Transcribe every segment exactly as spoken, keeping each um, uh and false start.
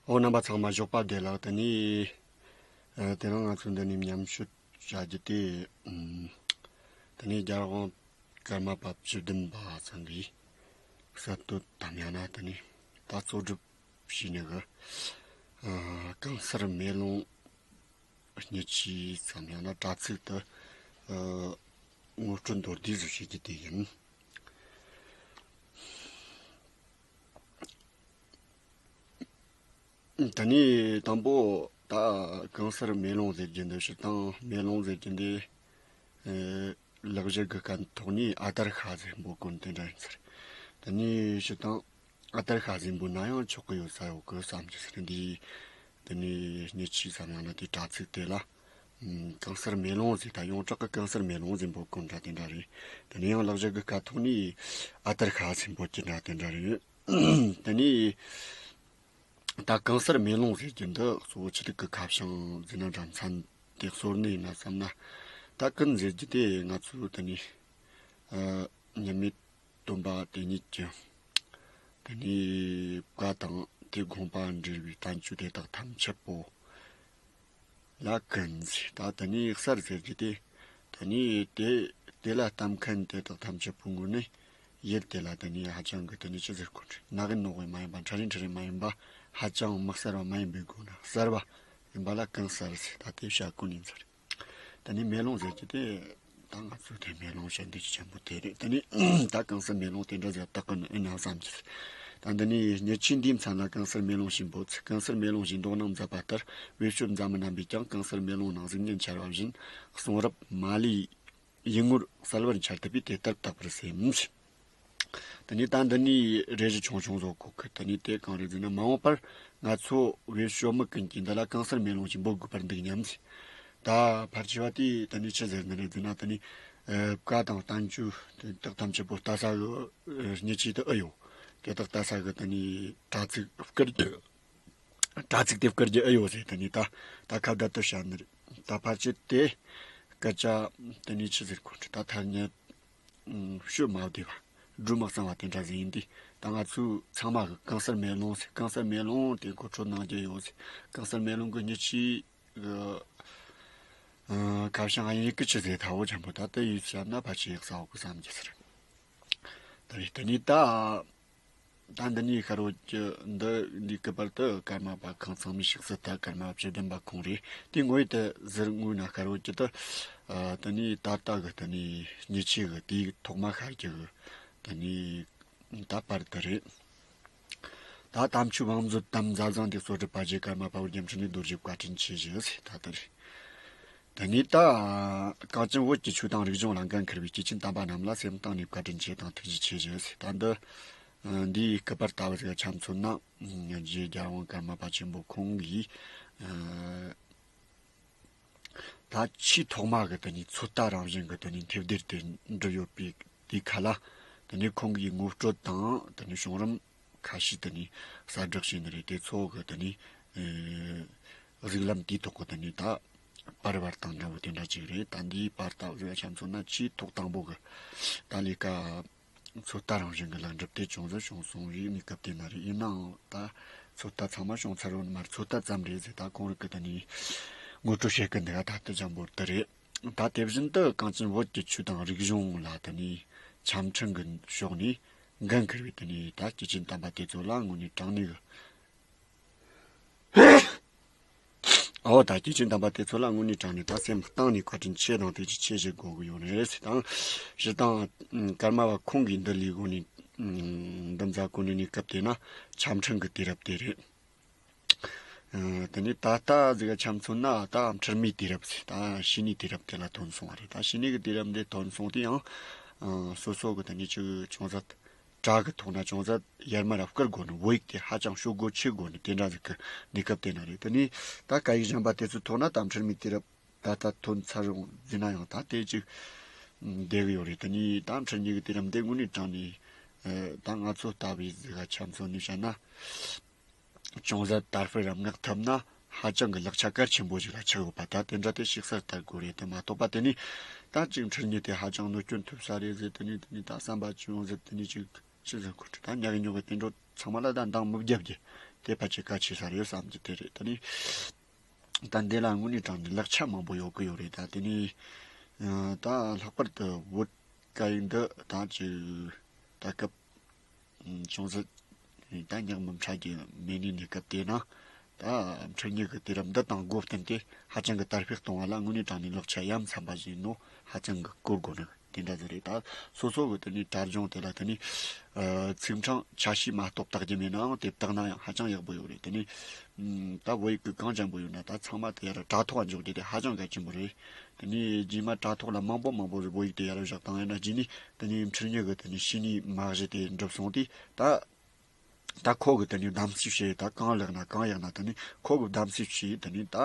ཨོ། རྣམ་པ་ཚང་མ་ཞོགས་པ་བདེ་ལེགས། དེ་ནས་ཨ་དེ་རིང་ང་ཚོ་འདི་ནས་མཉམ་ཞུགས་བྱ་རྒྱུ་དེ། ཨམ། དེ་ནས་རྒྱལ་དབང་ཀརྨ་པ་བཅུ་བདུན་པ་ཚང་གིས་གསར་གཏོད་དམ་ཡང་ན་དེ་ནས་ད་གཙོ་སྒྲུབ་བྱས་ནས་གི། ཨ། གང་སར་མེ་ལོང་སྙིང་རྗེ་ཙམ་ཡང་ན་དྲ་ཚིགས་དུ། ཨ། ངོ་སྤྲོད་མདོར་བསྡུས་སུ་བྱེད་རྒྱུ་དེ་ཡིན། དེ་ནས་དང་པོ་ད་གང་སར་མེ་ལོང་ཟེར་རྒྱུ་འདི། སྤྱིར་བཏང་མེ་ལོང་ཟེར་རྒྱུ་འདི། ཨ། ལེགས་བཤད་གི་སྐད་ཐོག་ནས་ཨ་དར་ཤ་ཟེར་འབོད་གོ་དེ་འདྲ་ཡིན་ཟེར། དེ་ནས་སྤྱིར་བཏང་ཨ་དར་ཤ་ཟེར་འབོད་ན་ཡང་ཆོག་གི་ཡོད་ས་ཡོད་གི་བསམ་གྱི་ཟེར། འདི་དེ་ནས་སྙིང་རྗེ་ཙམ་ཡང་ན་དེ་དྲ་ཚིགས་དེ་ལ། ཨམ། གང་སར་མེ་ལོང་ཟེར། ད་ཡོངས་གྲགས་ཀྱི་གང་སར་མེ་ལོང་ཟེར་འབོད་གོ་འདྲ་དེ་འདྲ་རེད། དེ་ནས་ཡང་ལེགས་བཤད་གི་སྐད་ཐོག་ནས་ཨ་དར་ཤ་ཟེར་འབོད་ཀྱི་འདྲ་དེ་འདྲ་རེད། དེ་ནས་ད་གང་སར་མེ་ལོང་ཟེར་རྒྱུ་འདི་གཙོ་བོ་ཆི་ཟིག་གི་ཁ་བྱང་ཟེར་ན་འདྲ། མཚན་དེ་གསོལ་ནི་ཡིན་ན་བསམ་ན། ད་ཀུན་ཟེར་རྒྱུ་དེ་ང་ཚོའི་དེ་ནས། ཨ། མཉམ་མེད་སྟོན་པ་དེ་ཉིད་ཀྱི་དེ་ནས་བཀའ་དང་དེ་དགོངས་པ་འགྲེལ་བའི་བསྟན་བཅོས་དེ་དག་ཐམས་ཅད་པོ་ལ་ཀུན་ཟེར། ད་དེ་ནས་གསར་ཟེར་རྒྱུ་དེ། དེ་ནས་དེ་དེ་ལ་ལྟ་མཁན་དེ་དག་ཐམས་ཅད་པོའི་ངོས་ནས་ཡུལ་དེ་ལ་དེ་ནས་ཧ་ཅང་གི་དེ་ནས་ཅི་ཟེར་དགོས་རེད། ནག་ཡིན་ནོག་ཡིན་མ་ཡིན་པ། ཁྲ་རིང་ཁྲི་རིང་མ་ཡིན་པ། ཧ་ཅང་མི་གསར་བ་མ་ཡིན་པའི་སྒོ་ནས་གསར་བ་ཡིན་པ་ལ་ཀུན་གསར་ཟེར། ད་དེ་བྱ་ཀུན་ཡིན་ཟེར། དེ་ནས་མེ་ལོང་ཟེར་རྒྱུ་དེ། ད་ང་ཚོས་དེ་མེ་ལོང་བཤད་འདོད་ཀྱི་ཆེན་པོ་དེ་རེད། དེ་ནས་ད་གང་སར་མེ་ལོང་དེ་འདྲ་ཟེར་བཏགས་ཀྱི་ཡིན་ན་བསམ་གྱི། ད་འདི་ནས་མྱི་ཆེན་འདིའི་མཚན་ལ་གང་སར་མེ་ལོང་ཞེས་འབོད་ཚིག། གང་སར་མེ་ལོང་ཞེས་འདོགས་ནག་མཛད་པ་ལྟར། བེད་སྤྱོད་མཛའ་མི་རྣམ་པས་ཀྱང་གང་སར་མེ་ལོང་ནང་གཟུགས་བརྙན་འཆར་བ་བཞིན་གསུང་རབ་མ་ལུས་ཡིད་ངོར་གསལ་བར་འཆར་ཐུབ་པས་དེ་ལྟར་བཏགས་པར་སེམས། དེ་ནས་ད་འདི་ནས་རེ་ཞིག་ཆུང་ཆུང་བཟོ་དགོས་གི། དེ་ནས་དེ་གང་རེད་ཟེར་ན། མ་འོངས་པར་ང་ཚོ་བེད་སྤྱོད་མི་ཀུན་གྱིས་འདི་ལ་གང་སར་མེ་ལོང་ཞེས་འབོད་དགོས་པར་འདུག་སྙམ་ཟེར། ད་ཕལ་ཆེ་བ་དེས་དེ་ནས་ཆི་ཟེར་ནི་རེད་ཟེར་ན། དེ་ནས། ཨ། བཀའ་དང་བསྟན་བཅོས་དེ་དག་ཐམས་ཅད་པོ་ལྟ་ས་གི། ཨ། སྙིང་རྗེ་དེ་ཨེ་ཡོད། དེ་དག་ལྟ་ས་གི་དེ་ནས་དྲ་ཚིགས་བསྐུར་རྒྱུ། དྲ་ཚིགས་དེ་བསྐུར་རྒྱུ་ཨེ་ཡོད་ཟེར། དེ་ནས་ད་ད་ཁ་བརྡ་དུ་བྱ་ནི་རེད། ད་ཕལ་ཆེར་དེ་སྐད་ཆ་དེ་ནས་ཆི་ཟེར་དགོས་རེད། ད་ཐ་སྙད། ཨ། ཤོད་མ་བདེ་བ། སྒྲོས་མ་གཙང་བ་དེ་འདྲ་ཟིག་ཡིན་དུས། ད་ང་ཚོས་ཚང་མ་གིས་གང་སར་མེ་ལོང་ཟེར། གང་སར་མེ་ལོང་དེ་གོ་འཕྲོད་གནང་རྒྱུ་ཡོད་ཟེར། གང་སར་མེ་ལོང་གི་སྙིང་རྗེ་གི། ཨ། ཁ་བྱང་ཡིན་གི་ཆི་ཟེར་ཐལ་བོ་ཆེན་པོ། ད་དེ་ཡིས་བཤད་ན་ཕལ་ཆེར་ཡག་ས་འོག་གི་བསམ་གྱི་ཟེར། ད་རེས་དེ་ནས་ད། ད་འདི་ནས་ཤར་བོད་ཀྱི་འདི་འདི་གི་བར་དུ་ཀརྨ་པ་ཁོང་ཚང་མའི་ཕྱག་སྲིད་ད་ཀརྨ་པ་བཅུ་བདུན་པ་ཁོང་རེད། དེ་ངོས་དེ་ཟུར་ངོས་ན་ཤར་བོད་ཀྱི་དུ། ཨ། དེ་ནས་ད་ལྟ་གི་དེ་ནས་མྱི་ཆེ་གི་དེའི་ཐོག་མ་ཤར་གྱི་གི་དེ་ནས་ད་བར་དུ་རེད། ད་དམ་ཆོས་བང་མཛོད་དམ་མཛད་བཟང་དེ་གཙོ་སྒྲུབ་པ་རྗེ་ཀརྨ་དཔལ་བོ་རྒྱ་མཚོ་ནས་རྡོ་རྗེ་བཀའ་དྲིན་ཆེ་ཞུ་ཟེར། ད་ལྟ་རེད། དེ་ནས་ད་གངས་ཅན་བོད་ཀྱི་ཆོས་དང་རིག་གཞུང་ལ་འགན་འཁུར་བའི་སྐྱེས་ཆེན་དམ་པ་རྣམས་ལ་སེམས་གཏིང་ནས་བཀའ་དྲིན་ཆེ་དང་ཐུགས་རྗེ་ཆེ་ཞུ་ཟེར། ད་འདི་འདིའི་སྐུ་པར་ལྟ་བུ་ཟིག་ཆ་མཚོན་ན། རྗེ་རྒྱལ་དབང་ཀརྨ་པ་ཆེན་པོ་ཁོང་གིས། ཨ། ད་ཆེས་ཐོག་མ་གི་དེ་ནས་ཚོད་ལྟ་རང་བཞིན་གི་དེ་ནས་མཐེབ་སྡེར་དེ་འབྲི་ཡོད་པའི་དེའི་ཁ་ལ། དེ་ནས་ཁོང་གིས་ངོ་སྤྲོད་དང་དེ་ནས་བྱུང་རིམ་ཁ་ཤས་དེ་ནས་གསལ་བསྒྲགས་བྱས་ནི་རེད། དེ་ཚོ་གི་དེ་ནས། ཨེ། གཟིགས་ལམ་དེའི་ཐོག་གི་དེ་ནས་ད་པར་བར་དང་འདྲ་བོ་དེ་འདྲ་ཅིག་རེད། ད་འདིའི་པར་ལྟ་བུ་ཆ་མཚོན་ན་ཆེས་ཐོག་དང་པོ་གི་ད་ལས་ཀ་ཚོད་ལྟ་རང་བཞིན་གྱི་ལེགས་འགྲུབ་དེ་ཅུང་ཟད་བྱུང་སོང་བའི་གནས་སྐབས་དེ་ན་རེད། ཡིན་ནའང་ད་ཚོད་ལྟ་ཚང་མ་བྱུང་ཚར་ཡོད་ནི་མ་རེད། ཚོད་ལྟ་ཙམ་རེད་ཟེར། ད་ཁོང་རིགས་ཀྱི་དེ་ནས་ངོ་སྤྲོད་བྱེད་ཀྱི་འདུག་ག་ད་ལྟ་ཅང་པོ་དེ་རེད། ད་དེ་བཞིན་དུ་གངས་ཅན་བོད་ཀྱི་ཆོས་དང་རིག་གཞུང་ལ་དེ་ནས་ཆ་འཕྲིན་གྱི་ཕྱོགས་ནས་འགན་འཁུར་བའི་དེ་ནས་ད་སྐྱེས་ཆེན་དམ་པ་དེ་ཚོ་ལ་དངོས་གནས་དྲང་གནས་ཀྱི། ཨོ། ད་སྐྱེས་ཆེན་དམ་པ་དེ་ཚོ་ལ་དངོས་གནས་དྲང་གནས་ད་སེམས་གཏིང་ནས་བཀའ་དྲིན་ཆེ་དང་ཐུགས་རྗེ་ཆེ་ཞུ་དགོས་ཀྱི་ཡོད་རེད་ཟེར། དང་། སྤྱིར་བཏང་ཀརྨ་པ་ཁོང་གིས་འདི་ལས་དགོས་ནས། འདི་མཛད་གོ་ནས་གནས་སྐབས་དེ་ན་ཆ་འཕྲིན་གྱི་དུས་རབས་དེ་རེད། ཨ། དེ་ནས་ད་ལྟ་ཟིག་ཆ་མཚོན་ན་ད་ཁྲིད་མིའི་དུས་རབས་ཟེར། ད་ཤེས་ནུས་དུས་རབས་དེ་ལ་ཐོན་སོང་བ་རེད། ད་ཤེས་ནུས་ཀྱི་དུས་རབས་འདི་ཐོན་སོང་དུས་ཡང་། ཨ། སོ་སོ་གི་དེ་ནས་ཅིག་ཅུང་ཟད། སྒྲ་གི་ཐོག་ན་ཅུང་ཟད་ཡར་མར་བསྐུར་དགོས་ནི། བོད་ཡིག་དེ་ཧ་ཅང་ཤོག་གུ་ཆེ་དགོས་ནི་དེ་འདྲ་ཟིག་གི་གནས་སྐབས་དེ་ན་རེད། དེ་ནས་ད་སྐད་ཡིག་གཞན་པ་དེ་ཚོའི་ཐོག་ན་ད་ཁྲིད་མིའི་དུས་རབས་ད་ལྟ་ཐོན་ཚར་རུང་ཟིན་ན་ཡང་ད་དེ་ཅིག་བསྡད་གི་ཡོད་རེད། དེ་ནས་ད་ཁྲིད་མིའི་གི་དུས་རབས་འདི་དངོས་གནས་དྲང་ནས། ཨ། ད་ང་ཚོ་ལྟ་བུའི་ཟིག་ཆ་མཚོན་ནས་བཤད་ན། ཅུང་ཟད་དར་སྤེལ་རམ་མངགས་ཐུབ་ན་ཧ་ཅང་གི་ལེགས་ཆ་གལ་ཆེན་པོ་ཞིག་ལ་ཆགས་ཡོད་པ། ད་དེ་འདྲ་དེ་ཞིག་གསལ་ལྟ་དགོས་རེད། དེ་མ་གཏོགས་པ་དེ་ནས་ད་ཅིག་ཁྲིད་མི་དེ་ཧ་ཅང་གནོད་སྐྱོན་ཐེབས་ས་རེད་ཟེར། དེ་ནས་དེ་ནས་ད་བསམ་པ་ཅུང་ཟད་དེ་ནས་ཅིག་ཅི་ཟེར་དགོས་རེད། ད་ཉག་ཉོག་གི་དེ་འདྲ་ཚང་མ་ལ་ད་འདང་མི་བརྒྱབ་རྒྱུ་ དེ་ཕལ་ཆེར་གལ་ཆེ་ས་རེད་བསམ་གྱི་དེ་རེད། དེ་ནས་ད་འདི་ལ་དངོས་གནས་དྲང་ནས་ལེགས་ཆ་མང་པོ་ཡོད་གི་ཡོད་རེད། ད་དེ་ནས་ཨ་ད་ལྷག་པར་དུ་བོད་སྐད་ཡིག་འདི་ད་ཅིག་ད་སྐབས་ཅུང་ཟད་ད་ཉག་མི་ཕྲ་རྒྱུ་མེད་ནི་གནས་སྐབས་དེ་ན་ད་འཕྲུལ་མྱུར་གྱི་དུས་རབས་འདི་དང་སྒོ་བསྟུན་ཏེ་ཧ་ཅང་གི་དར་སྤེལ་གཏོང་བ་ལ་དངོས་གནས་དྲང་ནས་ལེགས་ཆ་ཡ་མཚན་པ་ཞིག་ཡིན་ནོ་ཧ་ཅང་གི་གོ་དགོས་ནི་དེ་འདྲ་ཟིག་རེད། ད་སོ་སོ་གི་དེ་ནས་དྲ་སྦྱོང་དེ་ལ་དེ་ནས་ཨ་ཚིག་ཕྲེང་ཆ་ཤས་མ་གཏོགས་བཏགས་རྒྱུ་མེད་ནའང་དེ་བཏགས་ན་ཡང་ཧ་ཅང་ཡག་པོ་ཡོད་རེད། དེ་ནས་ཨ་ད་བོད་ཡིག་གི་གང་ཅན་པོ་ཡོད་ན་ད་ཚང་མ་དེ་ཡར་དྲ་ཐོག་འཇོག་རྒྱུ་དེ་ཧ་ཅང་གལ་ཆེན་པོ་རེད། དེ་ནས་རྗེས་མ་དྲ་ཐོག་ལ་མང་པོ་མང་པོ་བོད་ཡིག་དེ་ཡར་བཞག་བཏང་ཡོད་ན་རྗེས་ནས་དེ་ནས་འཕྲུལ་མྱུར་གི་དེ་ནས་བྱས་ཉེས་མ་གཞི་དེ་འགྲུབ་སོང་དུས་ད། ད་ཁོ་གི་དེ་ནས་གདམ་གསེས་བྱས། ད་གང་ལེགས་ན་གང་ཡག་ན་དེ་ནས་ཁོ་གི་གདམ་གསེས་བྱས། དེ་ནས་ད་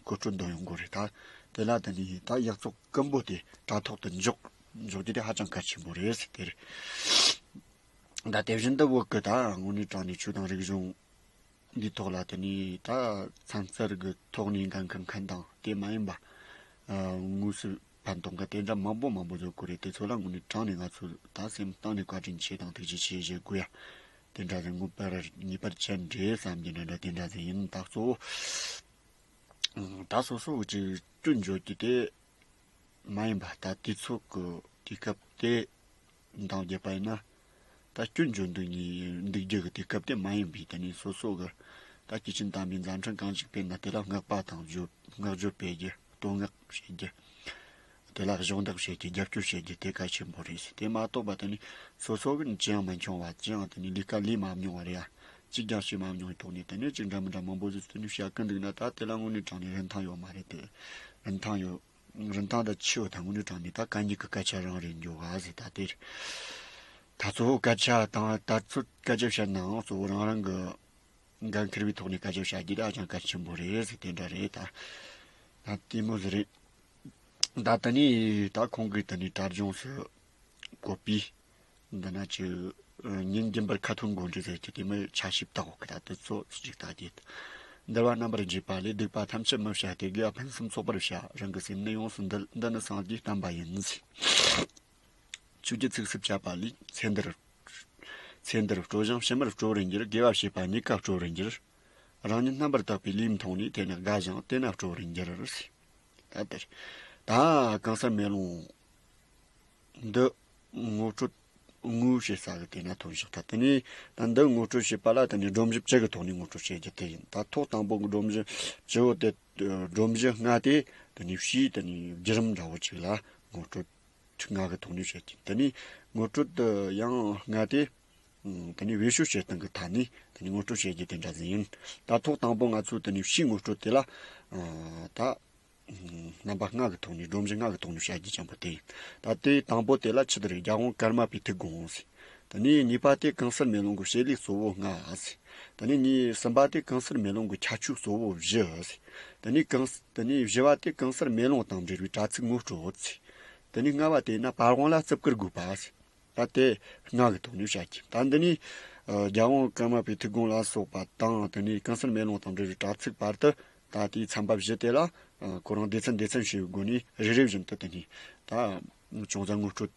གོ་སྐྲུན་འདོན་ཡོང་དགོས་རེད། ད་དེ་ལ་དེ་ནས་ད་ཡག་བཙོག་ཀུན་པོ་དེ་དྲ་ཐོག་ཏུ་འཇོག་འཇོག་རྒྱུ་དེ་ཧ་ཅང་གལ་ཆེན་པོ་རེད་ཟེར་དེ་རེད། ད་དེ་བཞིན་དུ་བོད་ཀྱི་ད་དངོས་གནས་དྲང་གནས་ཆོས་དང་རིག་གཞུང་འདིའི་ཐོག་ལ་དེ་ནས་ད་ཚན་རྩལ་གྱི་ཐོག་ནས་འགན་འཁུར་མཁན་དང་དེ་མ་ཡིན་པ་ཨ་དངོས་སུ་ཕན་ཐོགས་མཁན་དེ་འདྲ་མང་པོ་མང་པོ་ཡོད་ཀྱི་རེད། དེ་ཚོ་ལ་དངོས་གནས་དྲང་ནས་ང་ཚོས་ད་སེམས་གཏིང་ནས་བཀའ་དྲིན་ཆེ་དང་ཐུགས་རྗེ་ཆེ་ཞུ་དགོས་ཡ། དེ་འདྲ་ཟིག་ངོ་མ་ངེས་པར་ཅན་རེད་བསམ་གྱི་འདྲ་འདྲ་དེ་འདྲ་ཟིག་ཡིན། ད་གཙོ་བོ་ད་སོ་སོ་གི་ཅིག་སྐྱོན་བརྗོད་རྒྱུ་དེ་མ་ཡིན་པ། ད་དུས་ཚོད་ཀྱི་དུས་སྐབས་དེ་འདང་བརྒྱབ་པ་ཡིན་ན་ད་སྐྱོན་བརྗོད་འདུག་ནི་འདུག་རྒྱུ་གི་དུས་སྐབས་དེ་མ་ཡིན་པའི་དེ་ནས་སོ་སོ་གི་ད་སྐྱེས་ཆེན་དམ་པའི་མཛད་འཕྲིན་གང་ཞིག་སྤེལ་ན་དེ་ལ་བསྔགས་པ་དང་བརྗོད་བསྔགས་བརྗོད་སྤེལ་རྒྱུ། བསྟོད་བསྔགས་བྱེད་རྒྱུ། དེ་ལ་གཞོགས་འདེགས་བྱེད་རྒྱུ། རྒྱབ་སྐྱོར་བྱེད་རྒྱུ་དེ་གལ་ཆེན་པོ་རེད། དེ་མ་གཏོགས་པ་དེ་ནི་སོ་སོ་གི་ཅི་ཡང་མ་འཁྱོངས་པ། ཅི་ཡང་དེ་ནི་ལས་ཀ་ལས་མ་མྱོང་བ་རེད་ཡ། ཅི་ཀྱང་བྱེད་མ་མྱོང་བའི་ཐོག་ནས་དེ་ནི་ཅིག་འདྲ་མི་འདྲ་མང་པོ་ཟིག་དེ་ནི་བྱ་གི་འདུག་ན་ད་དེ་ལ་དངོས་གནས་དྲང་ནས་རིན་ཐང་ཡོད་མ་རེད་དེ། རིན་ཐང་ཡོད། རིན་ཐང་ད་ཆེ་བ་ད་དངོས་གནས་དྲང་ནས་ད་གད་སྙིགས་ཀྱི་སྐད་ཆ་རང་རེད་འགྱོ་བ་ཟིག་ད་དེ་རེད། ད་གཙོ་བོ་སྐད་ཆ་དང་ད་ཚོད་སྐད་ཆ་བཤད་ནའང་གཙོ་བོ་རང་རང་གི་འགན་འཁུར་བའི་ཐོག་ནས་སྐད་ཆ་བཤད་རྒྱུ་དེ་ཧ་ཅང་གལ་ཆེན་པོ་རེད་ཟེར་དེ་འདྲ་རེད་ད། ད་དེ་མོ་ཟིག་རེད། ད་དེ་ནས་ད་ཁོང་གིས་དེ་ནས་དྲ་སྦྱོང་སུ་བཀོད་པའི་འདི་ན་ཅི་ཉིན་རྒྱུན་པར་ཁ་ཐོན་འགོ་འདྲི་ཟེར་གྱི་དེ་མོ་ཆ་ཞིབ་བལྟ་འོག་གི་ད་དེ་ཚོ་ཅིག་ལྟ་རྒྱུ། འདུལ་བ་རྣམ་པར་འབྱེད་པ་ལས། སྡིག་པ་ཐམས་ཅད་མི་བྱ་སྟེ། དགེ་བ་ཕུན་སུམ་ཚོགས་པར་བྱ། རང་གི་སེམས་ནི་ཡོངས་སུ་འདུལ། འདི་ནི་སངས་རྒྱས་བསྟན་པ་ཡིན། ཆོས་ཀྱི་ཚིགས་སུ་བཅད་པ་ལས། ཚེ་འདིར། ཚེ་འདིར་སྤྲོ་ཞིང་ཕྱི་མར་སྤྲོ་བར་འགྱུར། དགེ་བ་བྱས་པ་གཉིས་ཀ་སྤྲོ་བར་འགྱུར། རང་ཉིད་རྣམ་པར་དག་པའི་ལུས་མཐོང་ནས། དེ་ནི་དགའ་ཞིང་དེ་ནི་སྤྲོ་བར་འགྱུར། ད་དེར། ད་གང་སར་མེ་ལོང་འདི་ངོ་སྤྲོད་དངོས་བྱེད་ས་གི་དེ་ན་ཐོན་ཞིག་ད་དེ་ནས་ད་འདི་ངོ་སྤྲོད་བྱེད་པ་ལ་དེ་ནས་སྒྲོམ་གཞི་བཅུ་གི་ཐོག་ནས་ངོ་སྤྲོད་བྱེད་རྒྱུ་དེ་ཡིན། ད་ཐོག་དང་པོ་གི་སྒྲོམ་གཞི་བཅུ་བོ་དེ་སྒྲོམ་གཞི་ལྔ་དེ་དེ་ནས་ཕྱིའི་དེ་ནས་བརྒྱུད་རིམ་འདྲ་བོ་ཅིག་ལ་ངོ་སྤྲོད། ང་གི་ཐོག་ནས་བཤད་ཀྱི། དེ་ནས་ངོ་སྤྲོད་དུ་ཡང་ལྔ་དེ། དེ་ནས་བེད་སྤྱོད་བྱེད་སྟངས་ཀྱི་ཐད་ནས་དེ་ནས་ངོ་སྤྲོད་བྱེད་རྒྱུ་དེ་འདྲ་ཟིག་ཡིན། ད་ཐོག་དང་པོ་ང་ཚོས་དེ་ནས་ཕྱིའི་ངོ་སྤྲོད་དེ་ལ། ད། རྣམ་པ་ལྔ་གི་ཐོག་ནས་སྒྲོམ་གཞི་ལྔ་གི་ཐོག་ནས་བཤད་རྒྱུ་ཅན་པོ་དེ་ཡིན། ད་དེ་དང་པོ་དེ་ལ་ཆི་ཟིག་རེད། རྒྱལ་དབང་ཀརྨ་པའི་ཐུགས་དགོངས་ཟེར། དེ་ནས་གཉིས་པ་དེ་གང་སར་མེ་ལོང་གི་བྱེད་ལས་གཙོ་བོ་ལྔ་ཟེར། དེ་ནས་གཉིས་གསུམ་པ་དེ་གང་སར་མེ་ལོང་གི་ཁྱད་ཆོས་གཙོ་བོ་བཞི་ཟེར། དེ་ནས་གང་དེ་ནས་བཞི་བ་དེ་གང་སར་མེ་ལོང་དང་འབྲེལ་བའི་དྲ་ཚིགས་ངོ་སྤྲོད་ཟེར། དེ་ནས་ལྔ་བ་དེ་ན་པར་དབང་ལ་བརྩི་བཀུར་དགོས་པ་ཟེར། ད་དེ་ལྔ་གི་ཐོག་ནས་བཤད་ཀྱི། ད་འདི་ནི་ཨ་རྒྱལ་དབང་ཀརྨ་པའི་ཐུགས་དགོངས་ལ་སོགས་པ་དང་དེ་ནས་གང་སར་མེ་ལོང་དང་འབྲེལ་བའི་དྲ་ཚིགས་བར་དུ་ད་དེའི་ཚན་པ་བཞི་དེ་ལ་ཨ་ཁོ་རང་སྡེ་ཚན་སྡེ་ཚན་ཞིག་གི་སྒོ་ནས་རེ་རེ་བཞིན་དུ་དེ་ནས་ད་ཅུང་ཟད་ངོ་སྤྲོད་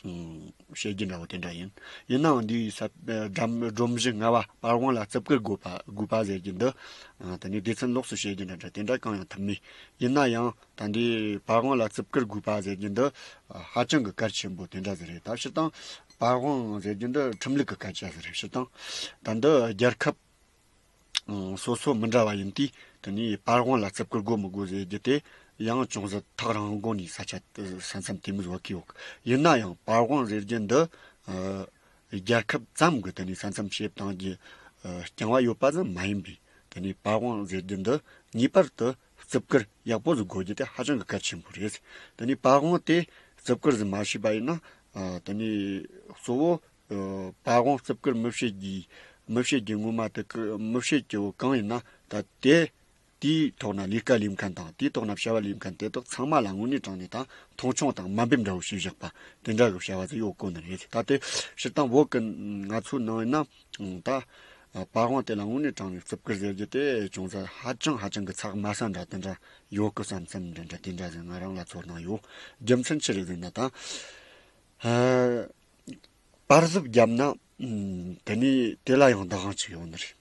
བྱེད་རྒྱུ་འདྲ་བོ་དེ་འདྲ་ཡིན། ཡིན་ནའང་འདིའི་ས་སྒྲོམ་སྒྲོམ་གཞི་ལྔ་བ་པར་དབང་ལ་བརྩི་བཀུར་དགོས་པ་དགོས་པ་ཟེར་རྒྱུ་འདི་ཨ་དེ་ནས་སྡེ་ཚན་ལོགས་སུ་བྱེད་རྒྱུ་འདྲ་འདྲ་དེ་འདྲ་གང་ཡང་ཐུབ་མེད། ཡིན་ན་ཡང་ད་འདི་པར་དབང་ལ་བརྩི་བཀུར་དགོས་པ་ཟེར་རྒྱུ་འདི་ཧ་ཅང་གི་གལ་ཆེན་པོ་དེ་འདྲ་ཟིག་རེད། ད་སྤྱིར་བཏང་པར་དབང་ཟེར་རྒྱུ་འདི་ཁྲིམས་ལུགས་ཀྱི་སྐད་ཆ་ཟིག་རེད། སྤྱིར་བཏང་ད་འདི་རྒྱལ་ཁབ་སོ་སོ་མི་འདྲ་བ་ཡིན་དུས་དེ་ནས་པར་དབང་ལ་བརྩི་བཀུར་དགོས་མི་དགོས་ཟེར་རྒྱུ་དེ་ཡང་ཅུང་ཟད་ཐག་རིང་པོ་ནས་ས་ཆ་ས་མཚམས་དེ་མོ་ཟིག་བབས་ཀྱི་ཡོད། ཡིན་ན་ཡང་པར་དབང་ཟེར་རྒྱུ་འདི་རྒྱལ་ཁབ་ཙམ་གྱི་དེ་ནས་ས་མཚམས་བྱེད་སྟངས་ཀྱི་རྐྱང་བ་ཡོད་པ་ཙམ་མ་ཡིན་པས། དེ་ནས་པར་དབང་ཟེར་རྒྱུ་འདི་ངེས་པར་དུ་བརྩི་བཀུར་ཡག་པོ་ཟིག་དགོས་རྒྱུ་དེ་ཧ་ཅང་གི་གལ་ཆེན་པོ་རེད། དེ་ནས་པར་དབང་དེ་བརྩི་བཀུར་ཟིག་མ་བྱས་པ་ཡིན་ན་ཨ་དེ་ནས་གཙོ་བོ་ཨ་པར་དབང་བརྩི་བཀུར་མི་བྱེད་རྒྱུའི་མི་བྱེད་རྒྱུ་ངོ་མ་དེ་གི་མི་བྱེད་རྒྱུ་བོ་གང་ཡིན་ན་ད་དེ། དེའི་ཐོག་ན་ལས་ཀ་ལས་མཁན་དང་དེའི་ཐོག་ན་བྱ་བ་ལས་མཁན་དེ་དག་ཚང་མ་ལ་དངོས་གནས་དྲང་གནས་དང་མཐོང་ཆུང་དང་དམའ་འབེབས་འདྲ་བོ་བྱས་བཞག་པ་དེ་འདྲ་གི་བྱ་བ་ཟིག་ཡོད་དགོས་ནི་རེད། ད་དེ་སྤྱིར་བཏང་བོད་ཀྱི་ང་ཚོའི་ནང་ཡིན་ན་ད་པར་དབང་དེ་ལ་དངོས་གནས་དྲང་གནས་བརྩི་བཀུར་ཟེར་རྒྱུ་དེ་ཅུང་ཟད་ཧ་ཅང་ཧ་ཅང་གི་ཚགས་མ་ཟ་འདྲ་དེ་འདྲ་ཡོད་གི་བསམ་བསམ་འདྲ་འདྲ་དེ་འདྲ་ཟིག་ང་རང་ལ་ཚོར་སྣང་ཡོད། རྒྱུ་མཚན་ཅི་རེད་ཟེར་ན་ད་ཨ་པར་གཟུགས་བརྒྱབ་ན་ཨ་དེ་ནས་དེ་ལ་ཡང་བདག་དབང་ཅིག་ཡོད་ནི་རེད།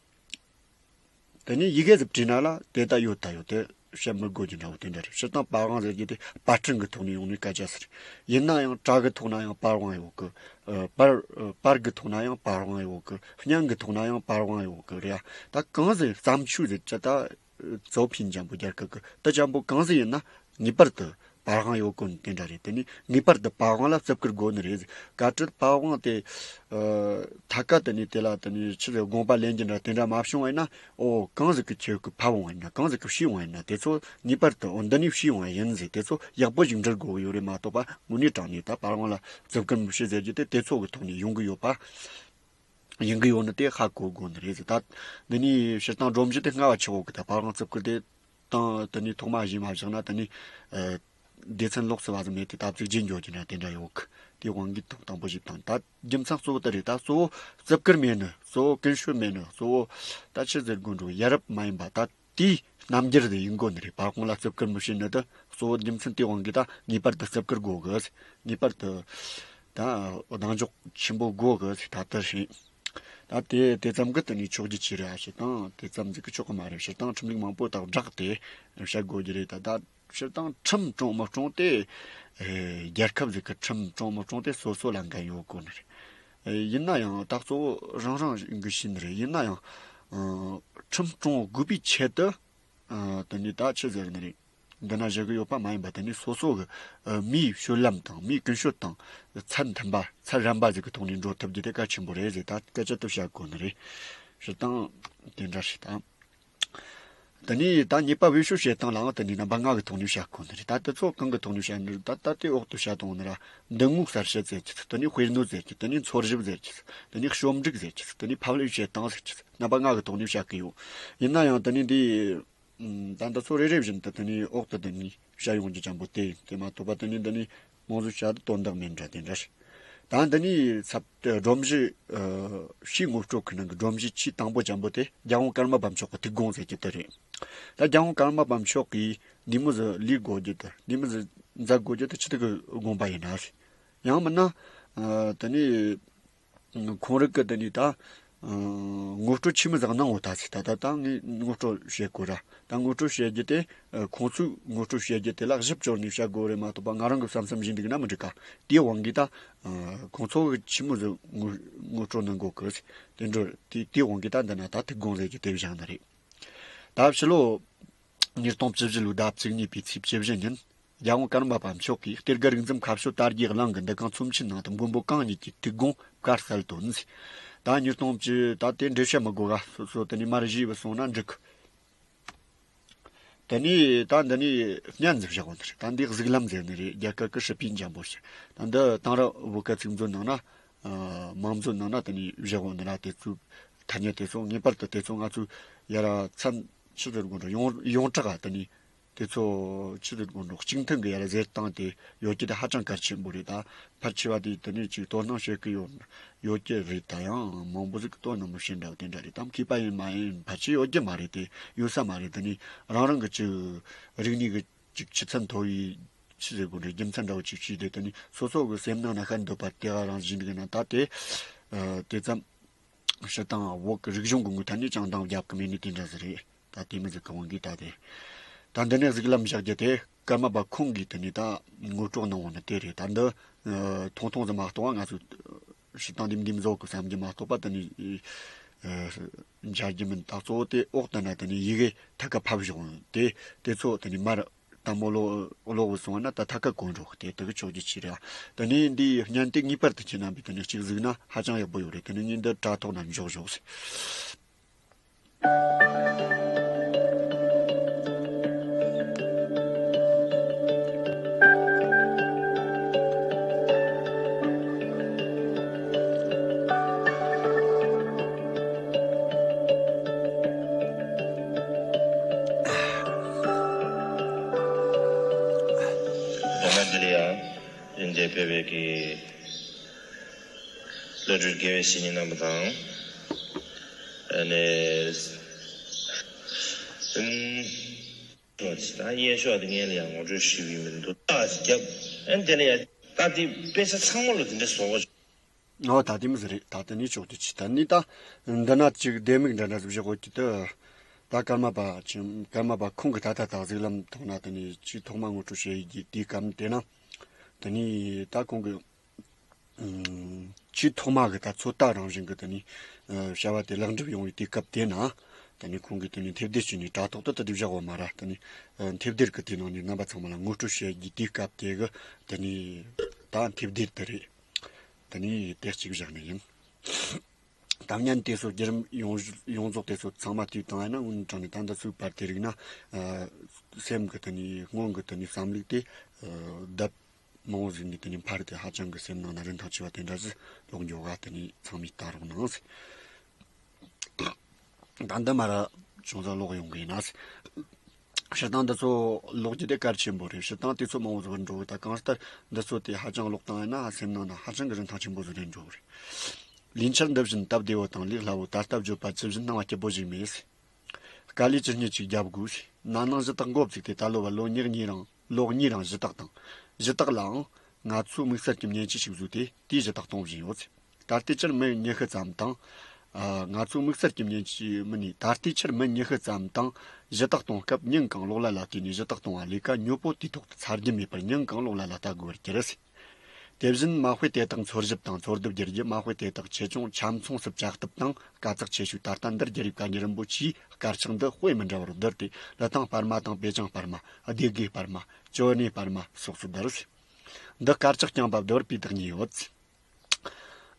དེ་ནས་ཡི་གེ་ཟིག་བྲིས་ན་ལ་དེ་ད་ཡོད་ད་ཡོད་དེ་བཤད་མི་དགོས་རྒྱུ་འདྲ་བོ་དེ་འདྲ་རེད། སྤྱིར་བཏང་པར་དབང་ཟེར་རྒྱུ་དེ་པར་སྐྲུན་གི་ཐོག་ནས་ཡོང་ནས་སྐད་ཆ་ཟེར། ཡིན་ན་ཡང་བྲག་གི་ཐོག་ན་ཡང་པར་དབང་ཡོད་གི། ཨ། པར་ཨ། པར་གི་ཐོག་ན་ཡང་པར་དབང་ཡོད་གི། བརྙན་གི་ཐོག་ན་ཡང་པར་དབང་ཡོད་གི་རེད་ཡ། ད་གང་ཟེར་བརྩམས་ཆོས་ཟེར་ཅི་ད་ཨ། 作品 ཅན་པོ་རྒྱལ་ཁབ་གི་དེ་ཅན་པོ་གང་ཟེར་ཡིན་ན་ངེས་པར་དུ་པར་དབང་ཡོད་དགོས་ནི་དེ་འདྲ་རེད། དེ་ནས་ངེས་པར་དུ་པར་དབང་ལ་བརྩི་བཀུར་དགོས་ནི་རེད། བཀའ་ཁྲིད་པར་དབང་དེ་ཨ། ཐད་ཀ་དེ་ནས་དེ་ལ་དེ་ནས་ཆི་ཟེར་དགོངས་པ་ལེན་རྒྱུ་འདྲ་དེ་འདྲ་མ་བྱུང་བ་ཡིན་ན། ཨོ་གང་ཟིག་གི་ཁྱེད་ཀྱི་ཕབ་འོང་བ་ཡིན་ན། གང་ཟིག་གི་བཤུས་འོང་བ་ཡིན་ན། དེ་ཚོ་ངེས་པར་དུ་ཨོ་འདི་ནས་བཤུས་འོང་བ་ཡིན་ཟེར། དེ་ཚོ་ཡག་པོ་ཞིག་འབྲི་དགོས་ཡོད་རེད་མ་གཏོགས་པ། དངོས་གནས་དྲང་གནས་ད་པར་དབང་ལ་བརྩི་བཀུར་མི་བྱེད་ཟེར་རྒྱུ་དེ་དེ་ཚོ་གི་ཐོག་ནས་ཡོང་གི་ཡོད་པ། ཡིན་གི་ཡོད་ནི་དེ་ཧ་གོ་དགོས་ནི་རེད་ཟེར། ད་འདི་ནས་སྤྱིར་བཏང་སྒྲོམ་གཞི་དེ་སྔ་བ་ཆེ་བོ་གི་ད་པར་དབང་བརྩི་བཀུར་དེ་དང་དེ་ནས་ཐོག་མ་གཞི་མ་བཞག་ན་དེ་ནས་ཨ། སྡེ་ཚན་ལོགས་སུ་བ་ཟིག་མེད་དེ་ད་བརྩིགས་རྒྱུ་འགྱོ་རྒྱུ་ན་དེ་འདྲ་ཡོད་གི། དེ་དབང་གིས་ཐོག་དང་པོ་ཞིག་དང་ད་རྒྱུ་མཚན་གཙོ་བོ་དེ་རེད། ད་གཙོ་བོ་བརྩི་བཀུར་མེད་ནི། གཙོ་བོ་ཀུན་སྤྱོད་མེད་ནི། གཙོ་བོ་ད་ཆི་ཟེར་དགོས་འགྲོ། ཡ་རབས་མ་ཡིན་པ་ད་དེའི་རྣམ་འགྱུར་དེ་ཡིན་དགོས་ནི་རེད། པར་དབང་ལ་བརྩི་བཀུར་མི་བྱེད་ནི་དེ་གཙོ་བོ་རྒྱུ་མཚན་དེ་དབང་གིས་ད་ངེས་པར་དུ་བརྩི་བཀུར་དགོས་གི། ངེས་པར་དུ་ད་གདེང་འཇོག་ཆེན་པོ་དགོས་གི་ཟེར། ད་དེ་རེད། ད་དེ་དེ་ཙམ་གི་དེ་ནས་ཆོག་རྒྱུ་ཅི་རེད་ཨ། སྤྱིར་བཏང་དེ་ཙམ་ཟིག་གི་ཆོག་གི་མ་རེད། སྤྱིར་བཏང་ཁྲིམས་ལུགས་མང་པོ་དག་བསྒྲགས་ཏེ་བཤད་དགོས་རྒྱུ་རེད། ད་ད་སྤྱིར་བཏང་ཁྲིམས་སྲུང་མི་སྲུང་དེ་ཨེ། རྒྱལ་ཁབ་ཟིག་གི་ཁྲིམས་སྲུང་མི་སྲུང་དེ་སོ་སོ་ལ་འགན་ཡོད་དགོས་ནི་རེད། ཨེ། ཡིན་ན་ཡང་ད་གཙོ་བོ་རང་རང་གི་བྱས་ནི་རེད། ཡིན་ན་ཡང་ཨ། ཁྲིམས་སྲུང་དགོས་པའི་ཆེད་དུ་ཨ། དེ་ནས་ད་ཆི་ཟེར་ནི་རེད། འདི་ན་བཞག་གི་ཡོད་པ་མ་ཡིན་པ། དེ་ནས་སོ་སོ་གི་ཨ། མིའི་སྤྱོད་ལམ་དང་མིའི་ཀུན་སྤྱོད་དང་ཚད་མཐུན་པ་ཚད་རན་པ་ཟིག་གི་ཐོག་ནས་འགྲོ་ཐུབ་རྒྱུ་དེ་གལ་ཆེན་པོ་རེད་ཟེར། ད་སྐད་ཆ་དེ་བཤད་དགོས་ནི་རེད། སྤྱིར་བཏང་དེ་འདྲ་ཞིག་དང་། དེ་ནས་ད་ཉེས་པ་བེད་སྤྱོད་བྱེད་སྟངས་ལའང་དེ་ནས་རྣམ་པ་ལྔ་གི་ཐོག་ནས་བཤད་དགོས་ནི་རེད། ད་དེ་ཚོ་གང་གི་ཐོག་ནས་བཤད་ནི་རེད། ད་ད་དེ་འོག་ཏུ་བཤད་དང་ནི་ར། འདུ་ངོག་གསལ་བྱེད་ཟེར་གྱི་ཚིག་དེ་ནས་དཔེར་ན་ཟེར་གྱི། དེ་ནས་འཚོལ་ཞིབ་ཟེར་གྱི་ཚིག་དེ་ནས་ཞིབ་འཇུག་ཟེར་གྱི་ཚིག་དེ་ནས་ཕབ་ལེན་བྱེད་སྟངས་ཟེར་གྱི་ཚིག་རྣམ་པ་ལྔ་གི་ཐོག་ནས་བཤད་གི་ཡོད། ཡིན་ན་ཡང་དེ་ནས་འདི་ད་འདི་ཚོ་རེ་རེ་བཞིན་དུ་དེ་ནས་འོག་ཏུ་དེ་ནས་བཤད་ཡོང་རྒྱུ་ཅན་པོ་དེ་ཡིན། དེ་མ་གཏོགས་པ་དེ་ནས་འདི་ནས་མང་ཟུར་བཤད་དུ་དོན་དག་མེད་འདྲ་དེ་འདྲ་རེད། ད་འདི་ནས་ཚབ་སྒྲོམ་གཞི་ཕྱིའི་ངོ་སྤྲོད་ཁུལ་ནང་གི་སྒྲོམ་གཞི་ཆེས་དང་པོ་ཅན་པོ་དེ་རྒྱལ་དབང་ཀརྨ་པ་མཆོག་གི་ཐུགས་དགོངས་ཟེར་གྱི་དེ་རེད། ད་རྒྱལ་དབང་ཀརྨ་པ་མཆོག་གིས་འདི་མོ་ཟིག་ལས་དགོས་རྒྱུ་དེ། འདི་མོ་ཟིག་མཛད་དགོས་རྒྱུ་དེ་ཆི་ཟིག་གི་དགོངས་པ་ཡིན་ན་ཟེར། ཡང་མིན་ན་ཨ། དེ་ནས་ཁོང་རང་གིས་དེ་ནས་ད་ཨ། ངོ་སྤྲོད་ཆི་མོ་ཟིག་གནང་འོ་ད་ཟེར། ད་ད་ད་ངས་ངོ་སྤྲོད་བྱེད་དགོས་ར། ད་ངོ་སྤྲོད་བྱེད་རྒྱུ་དེ་ཨ། ཁོང་ཚོས་ངོ་སྤྲོད་བྱེད་རྒྱུ་དེ་ལ་གཞི་བཅོལ་ནས་བཤད་དགོས་རེད་མ་གཏོགས་པ། ང་རང་གིས་བསམ་བསམ་བྱས་འདུག་ན་མི་འགྲིག་ག། དེའི་དབང་གིས་ད་ཨ། ཁོང་ཚོ་གིས་ཆི་མོ་ཟིག་ངོ་ངོ་སྤྲོད་གནང་དགོས་གི་ཟེར། དེ་འདྲ་དེ་དེའི་དབང་གིས་ད་འདི་ན་ད་ཐུགས་དགོངས་ཟེར་རྒྱུ་དེ་བཞག་ནི་རེད། ད་ཕྱི་ལོ་ཉིས་སྟོང་བཅུ་བཞི་ལོའི་ཟླ་བཅུ་གཉིས་པའི་ཚེས་བཅུ་བཞི་ཉིན། རྒྱལ་དབང་ཀརྨ་པ་མཆོག་གིས་གཏེར་སྒར་རིག་འཛིན་མཁའ་སྤྱོད་དར་རྒྱས་གླིང་གི་འདུ་ཁང་ཚོམས་ཆེན་ནང་དུ་མགོན་པོ་གང་ཉིད་ཀྱི་ཐུགས་དགོངས་བཀའ་གསལ་དོན་ཟེར། ད་ཉིས་སྟོང་བཅུ། ད་དེ་འགྲེལ་བཤད་མི་དགོས་ག། སོ་སོ་དེ་ནས་མར་གཞི་བུད་སོང་ན་འགྲིག་གི། དེ་ནས་ད་འདི་ནས་བརྙན་ཟིག་བཞག་གོ་ནི་རེད། ད་འདི་གཟིགས་ལམ་ཟེར་ནི་རེད། རྒྱ་གར་གི་ཧྲི་པིན་འཇམ་པོ་ཞིག་ད་འདི་དེང་རབས་བོད་སྐད་ཚིག་མཛོད་ནང་ན་ཨ། མང་མཛོད་ནང་ན་དེ་ནས་བཞག་གོ་ནི་ར། དེ་ཚོའི་ཐ་སྙད་དེ་ཚོ་ངེས་པར་དུ་དེ་ཚོ་ང་ཚོས་ཡ་ར་མཚམས་ཆི་ཟེར་དགོས་འགྲོ། ཡོངས་ཡོངས་གྲགས་ཨ། དེ་ནས་དེ་ཚོ་ཆི་ཟེར་དགོས་འགྲོ། གཅིག་མཐུན་གྱི་ཡ་ར་ཟེར་སྟངས་དེ་ཡོད་རྒྱུ་དེ་ཧ་ཅང་གལ་ཆེན་པོ་རེད། ད་ཕལ་ཆེ་བ་དེ་དེ་ནས་ཅིག་དོ་སྣང་བྱེད་ཀྱི་ཡོད་ཡོད་ཀྱི་རེད། ད་ཡང་མང་པོ་ཟིག་གིས་དོ་སྣང་མི་བྱེད་འདྲ་བ་དེ་འདྲ་རེད། ད་མཁས་པ་ཡིན་མ་ཡིན་ཕལ་ཆེར་ཡོད་རྒྱུ་མ་རེད། དེ་ཡོད་ས་མ་རེད། དེ་ནས་རང་རང་གི་ཅིག་རིག་གནས་ཀྱི་ཅིག་ཆུ་ཚད་མཐོ་བའི་ཆི་ཟེར་དགོས་རེད། རྒྱུ་མཚན་འདྲ་བོ་ཅིག་བྱས་ཏེ་དེ་ནས་སོ་སོ་གི་སེམས་ནང་ན་ཤར་འདོད་པ་དེ་ག་རང་བཞིན་གྱི་ན་ད་དེ་ཨ། དེ་ཙམ་སྤྱིར་བཏང་བོད་ཀྱི་རིག་གཞུང་གི་ངོས་ཐད་ནས་ཅང་འདང་རྒྱབ་ཀྱི་མེད་ནི་དེ་འདྲ་ཟིག་རེད། ད་དེ་མོ་ཟིག་གི་དབང་གིས་ད་དེ། ད་འདི་ནས་གཟིགས་ལམ་བཞག་རྒྱུ་དེ་ཀརྨ་པ་ཁོང་གིས་དེ་ནས་ད་ངོ་སྤྲོད་གནང་བ་ནི་དེ་རེད། ད་འདི་ཨ། ཐུང་ཐུང་ཟིག་མ་གཏོགས་ང་ཚོས་སྤྱིར་བཏང་འདི་འདི་བཟོ་གི་བསམ་རྒྱུ་མ་གཏོགས་པ་དེ་ནས་ཨ། མཇལ་རྒྱུ་མིན། ད་གཙོ་བོ་དེ་འོག་ཏུ་ན་དེ་ནས་ཡི་གེ་ཐད་ཀར་ཕབ་བཞག་དེ་དེ་ཚོ་དེ་ནས་མར་དལ་མོ་ལོག་ལོག་སོང་བ་ན་ད་ཐད་ཀར་གོན་རོགས། དེ་དེ་གི་ཆོག་རྒྱུ་ཅི་རེད། དེ་ནས་འདིའི་བརྙན་དེ་ངེས་པར་དུ་ཁྱེད་རྣམ་པས་དེ་ནས་གཅིག་གཟིགས་ན་ཧ་ཅང་ཡག་པོ་ཡོད་རེད། དེ་ནས་ངས་འདི་དྲ་ཐོག་ན་འཇོག་འཇོག་ཟེར། རྒྱ་ནག་འདི་ལ་ཡང་ཡོན་ཏན་སྤེལ་བའི་གི་བླ་སྤྲུལ་དགེ་བའི་བཤེས་གཉེན་རྣམ་པ་དང་། ཨ་ནི། ཨུམ། ད་ཡན་ཤོག་དེ་ངས་ལ་ཡང་ངོ་སྤྲོད་ཞུས་པའི་མི་འདུག་ད་རྒྱབ་ཨན་དེ་ལ་ཡང་ད་དེ་དཔེ་ཆ་ཚང་མ་ལ་དེ་འདྲ་བཟོ་བ། ཨོ་ད་དེ་མི་ཟེར་རེད། ད་དེ་ནས་ཆོག་དེ་ཅི་ད་ནི་ད་འདི་ན་ཅིག་ལྡེ་མིག་འདྲ་འདྲ་ཟིག་བཞག་གོ་ཀྱི་ད། ད་ཀརྨ་པ་ཆེན་ཀརྨ་པ་ཁོང་གི་ད་ལྟ་ད་གཟིགས་ལམ་ཐོག་ན་དེ་ནས་ཆེས་ཐོག་མ་ངོ་སྤྲོད་བྱེད་ཡི་དེའི་སྐབས་དེ་ན་དེ་ནས་ད་ཁོང་གི་ཨུམ་ཆེས་ཐོག་མ་གི་ད་ཚོད་ལྟ་རང་བཞིན་གི་དེ་ནས་ཨ་བྱ་བ་དེ་ལེགས་འགྲུབ་ཡོང་བའི་དུས་སྐབས་དེ་ན་དེ་ནས་ཁོང་གིས་དེ་ནས་མཐེབ་སྡེར་བྱས་ནས་དྲ་ཐོག་ཏུ་དེ་འདྲ་བཞག་པ་མ་རེད། དེ་ནས་ཨ་མཐེབ་སྡེར་གི་དེ་ནང་ནས་རྣམ་པ་ཚང་མ་ལ་ངོ་སྤྲོད་བྱེད་ཡི་དུས་སྐབས་དེ་གི་དེ་ནས་ད་མཐེབ་སྡེར་དེ་རེད། དེ་ནས་དེ་གཅིག་བཞག་ནི་ཡིན། ད་མཉན་དེ་ཚོ་བརྒྱུད་རིམ་ཡོངས་ཡོངས་རྫོགས་དེ་ཚོ་ཚང་མ་དུས་དང་ཡིན་ན་དངོས་གནས་དྲང་གནས་ད་འདི་ཚོའི་བར་དེ་རིགས་ན་ཨ་སེམས་ཀྱི་དེ་ནས་སྔོན་གྱི་དེ་ནས་བསམ་ལུགས་དེ་ཨ་ལྡབ་མང་བོ་ཟིག་ནས་དེ་ནས་འཕར་ཏེ་ཧ་ཅང་གི་སེམས་ནང་ན་རིན་ཐང་ཆེ་བ་དེ་འདྲ་ཟིག་ལོག་འགྱོ་ག་དེ་ནས་ཚང་མས་ལྟ་རོགས་གནང་ཟེར། ད་འདི་མ་ར་ཅུང་ཟད་ལོག་ཡོང་གི་ཡིན་ན་ཟེར། སྤྱིར་བཏང་འདི་ཚོ་ལོག་རྒྱུ་དེ་གལ་ཆེན་པོ་རེད། སྤྱིར་བཏང་དུས་ཚོད་མང་བོ་ཟིག་འགྲོ་གི། ད་གང་ལྟར་འདི་ཚོ་དེ་ཧ་ཅང་ཀློག་སྟངས་ཡིན་ན་སེམས་ནང་ན་ཧ་ཅང་གི་རིན་ཐང་ཆེན་པོ་ཟིག་རེད་འགྲོ་གི་རེད། ལུས་འཆར་འདི་བཞིན་སྟབས་བདེ་བོ་དང་ལུས་སླ་བོ། ད་ལྟ་བརྗོད་པ་ཇི་བཞིན་སྣང་བ་སྐྱིད་པོ་ཞིག་མེད། དཀའ་ལས་ཇི་སྙེད་ཅིག་རྒྱབ་དགོས། ན་ནིང་གཞི་བདག་འགོ་བཙུགས་ཏེ་ད་ལོ་བར་ལོ་གཉིས་གཉིས་རིང་ལོ་གཉིས་རིང་གཞི་བདག་དང་། གཞི་བདག་ལའང་ང་ཚོས་དམིགས་བསལ་གྱི་མཉེན་ཆས་ཤིག་བཟོས་ཏེ་དེའི་གཞི་བདག་གཏོང་བཞིན་ཡོད། ད་ལྟའི་ཆར་མི་ཉི་ཤུ་ཙམ་དང་། ཨ། ང་ཚོས་དམིགས་བསལ་གྱི་མཉེན་ཆས་མིན་ནས་ད་ལྟའི་ཆར་མི་ཉི་ཤུ་ཙམ་དང་གཞི་བདག་གཏོང་སྐབས་ཉིན་གང་གློག་ཀླད་ལ་བལྟས་ནས་གཞི་བདག་གཏོང་བ་ལས་ཀ་མྱུར་པོ་དུས་ཐོག་ཏུ་ཚར་རྒྱུ་མེད་པར་ཉིན་གང་གློག་ཀླད་ལ་ལྟ་དགོས་པར་གྱུར། དེ་བཞིན་མ་དཔེ་དེ་དག་འཚོལ་ཞིབ་དང་འཚོལ་བསྡུ་བསྒྱུར་རྒྱུ། མ་དཔེ་དེ་དག་ཆེ་ཆུང་ཆ་མཚུངས་སུ་བཅའ་སྟོབས་དང་དཀའ་ཚེགས་ཆེ་ཤོས། ད་ལྟ་འདིར་རྒྱལ་རབས་བཀའ་འགྱུར་རིན་པོ་ཆེའི་དཀར་ཆག་འདི་དཔེ་མི་འདྲ་བར་བསྡུར་ཏེ་ལི་ཐང་སྤར་མ་དང་པེ་ཅང་སྤར་མ། སྡེ་དགེ་སྤར་མ། ཅོ་ནེ་སྤར་མ་སོགས་སུ་བསྡུར། འདི་དཀར་ཆག་རྐྱང་པ་བསྡུར་བའི་བདག་ཉིད་ཡོད།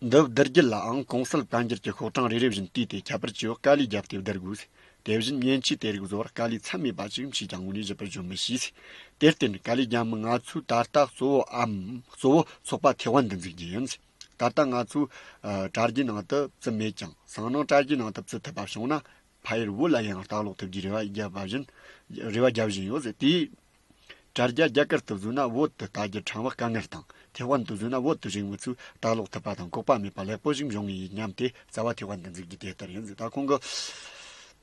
འདི་བསྡུར་རྒྱུ་ལའང་གོང་གསལ་བཀའ་འགྱུར་གྱི་ཤོག་གྲངས་རེ་རེ་བཞིན་བལྟས་ཏེ་ཁྱད་པར་ཆེ་བ་དཀའ་ལས་བརྒྱབ་སྟེ་བསྡུར་དགོས། དེ་བཞིན་མཉེན་ཆས་དེ་རིགས་བཟོ་བར་དཀའ་ལས་ཚད་མེད་པ་ཞིག་མཆིས་ཀྱང་དངོས་གནས་ཞིབ་པར་བརྗོད་མི་ཤེས། དེར་བརྟེན་དཀའ་ལས་བརྒྱབ་མི་ང་ཚོས་ད་ལྟ་གཙོ་བོའམ་གཙོ་བོ་ཚོགས་པ་ཐེ་ཝན་དུ་འཛུགས་རྒྱུ་ཡིན། ད་ལྟ་ང་ཚོས་ཨ་དྲ་རྒྱའི་ནང་དུ་བཙུད་མེད་ཀྱང་སང་ནང་དྲ་རྒྱའི་ནང་དུ་བཙུད་ཐུབ་པ་བྱུང་ན་ཕ་ཡུལ་བོད་ལ་ཡང་ལྟ་ཀློག་ཐུབ་རྒྱུའི་རེ་བ་བརྒྱབ་པ་བཞིན་རེ་བ་རྒྱབ་བཞིན་ཡོད་ཟེར། དེས་དྲ་རྒྱ་རྒྱ་གར་དུ་བཟོས་ན་བོད་དུ་ལྟ་རྒྱུ་ཕྲན་བུ་དཀའ་ངལ་དང་། ཐེ་ཝན་དུ་བཟོས་ན་བོད་དུ་བཞུགས་མི་ཚོས་ལྟ་ཀློག་ཐུབ་པ་དང་ལྐོག་པ་མེད་པ་ལེགས་པོ་ཞིག་འབྱུང་ངེས་ཡིན་སྙམ་སྟེ་རྩ་བ་ཐེ་ཝན་དུ་འཛུགས་རྒྱུ་དེ་ལྟར་ཡིན་ཟེར། ད་ཁོང་གི་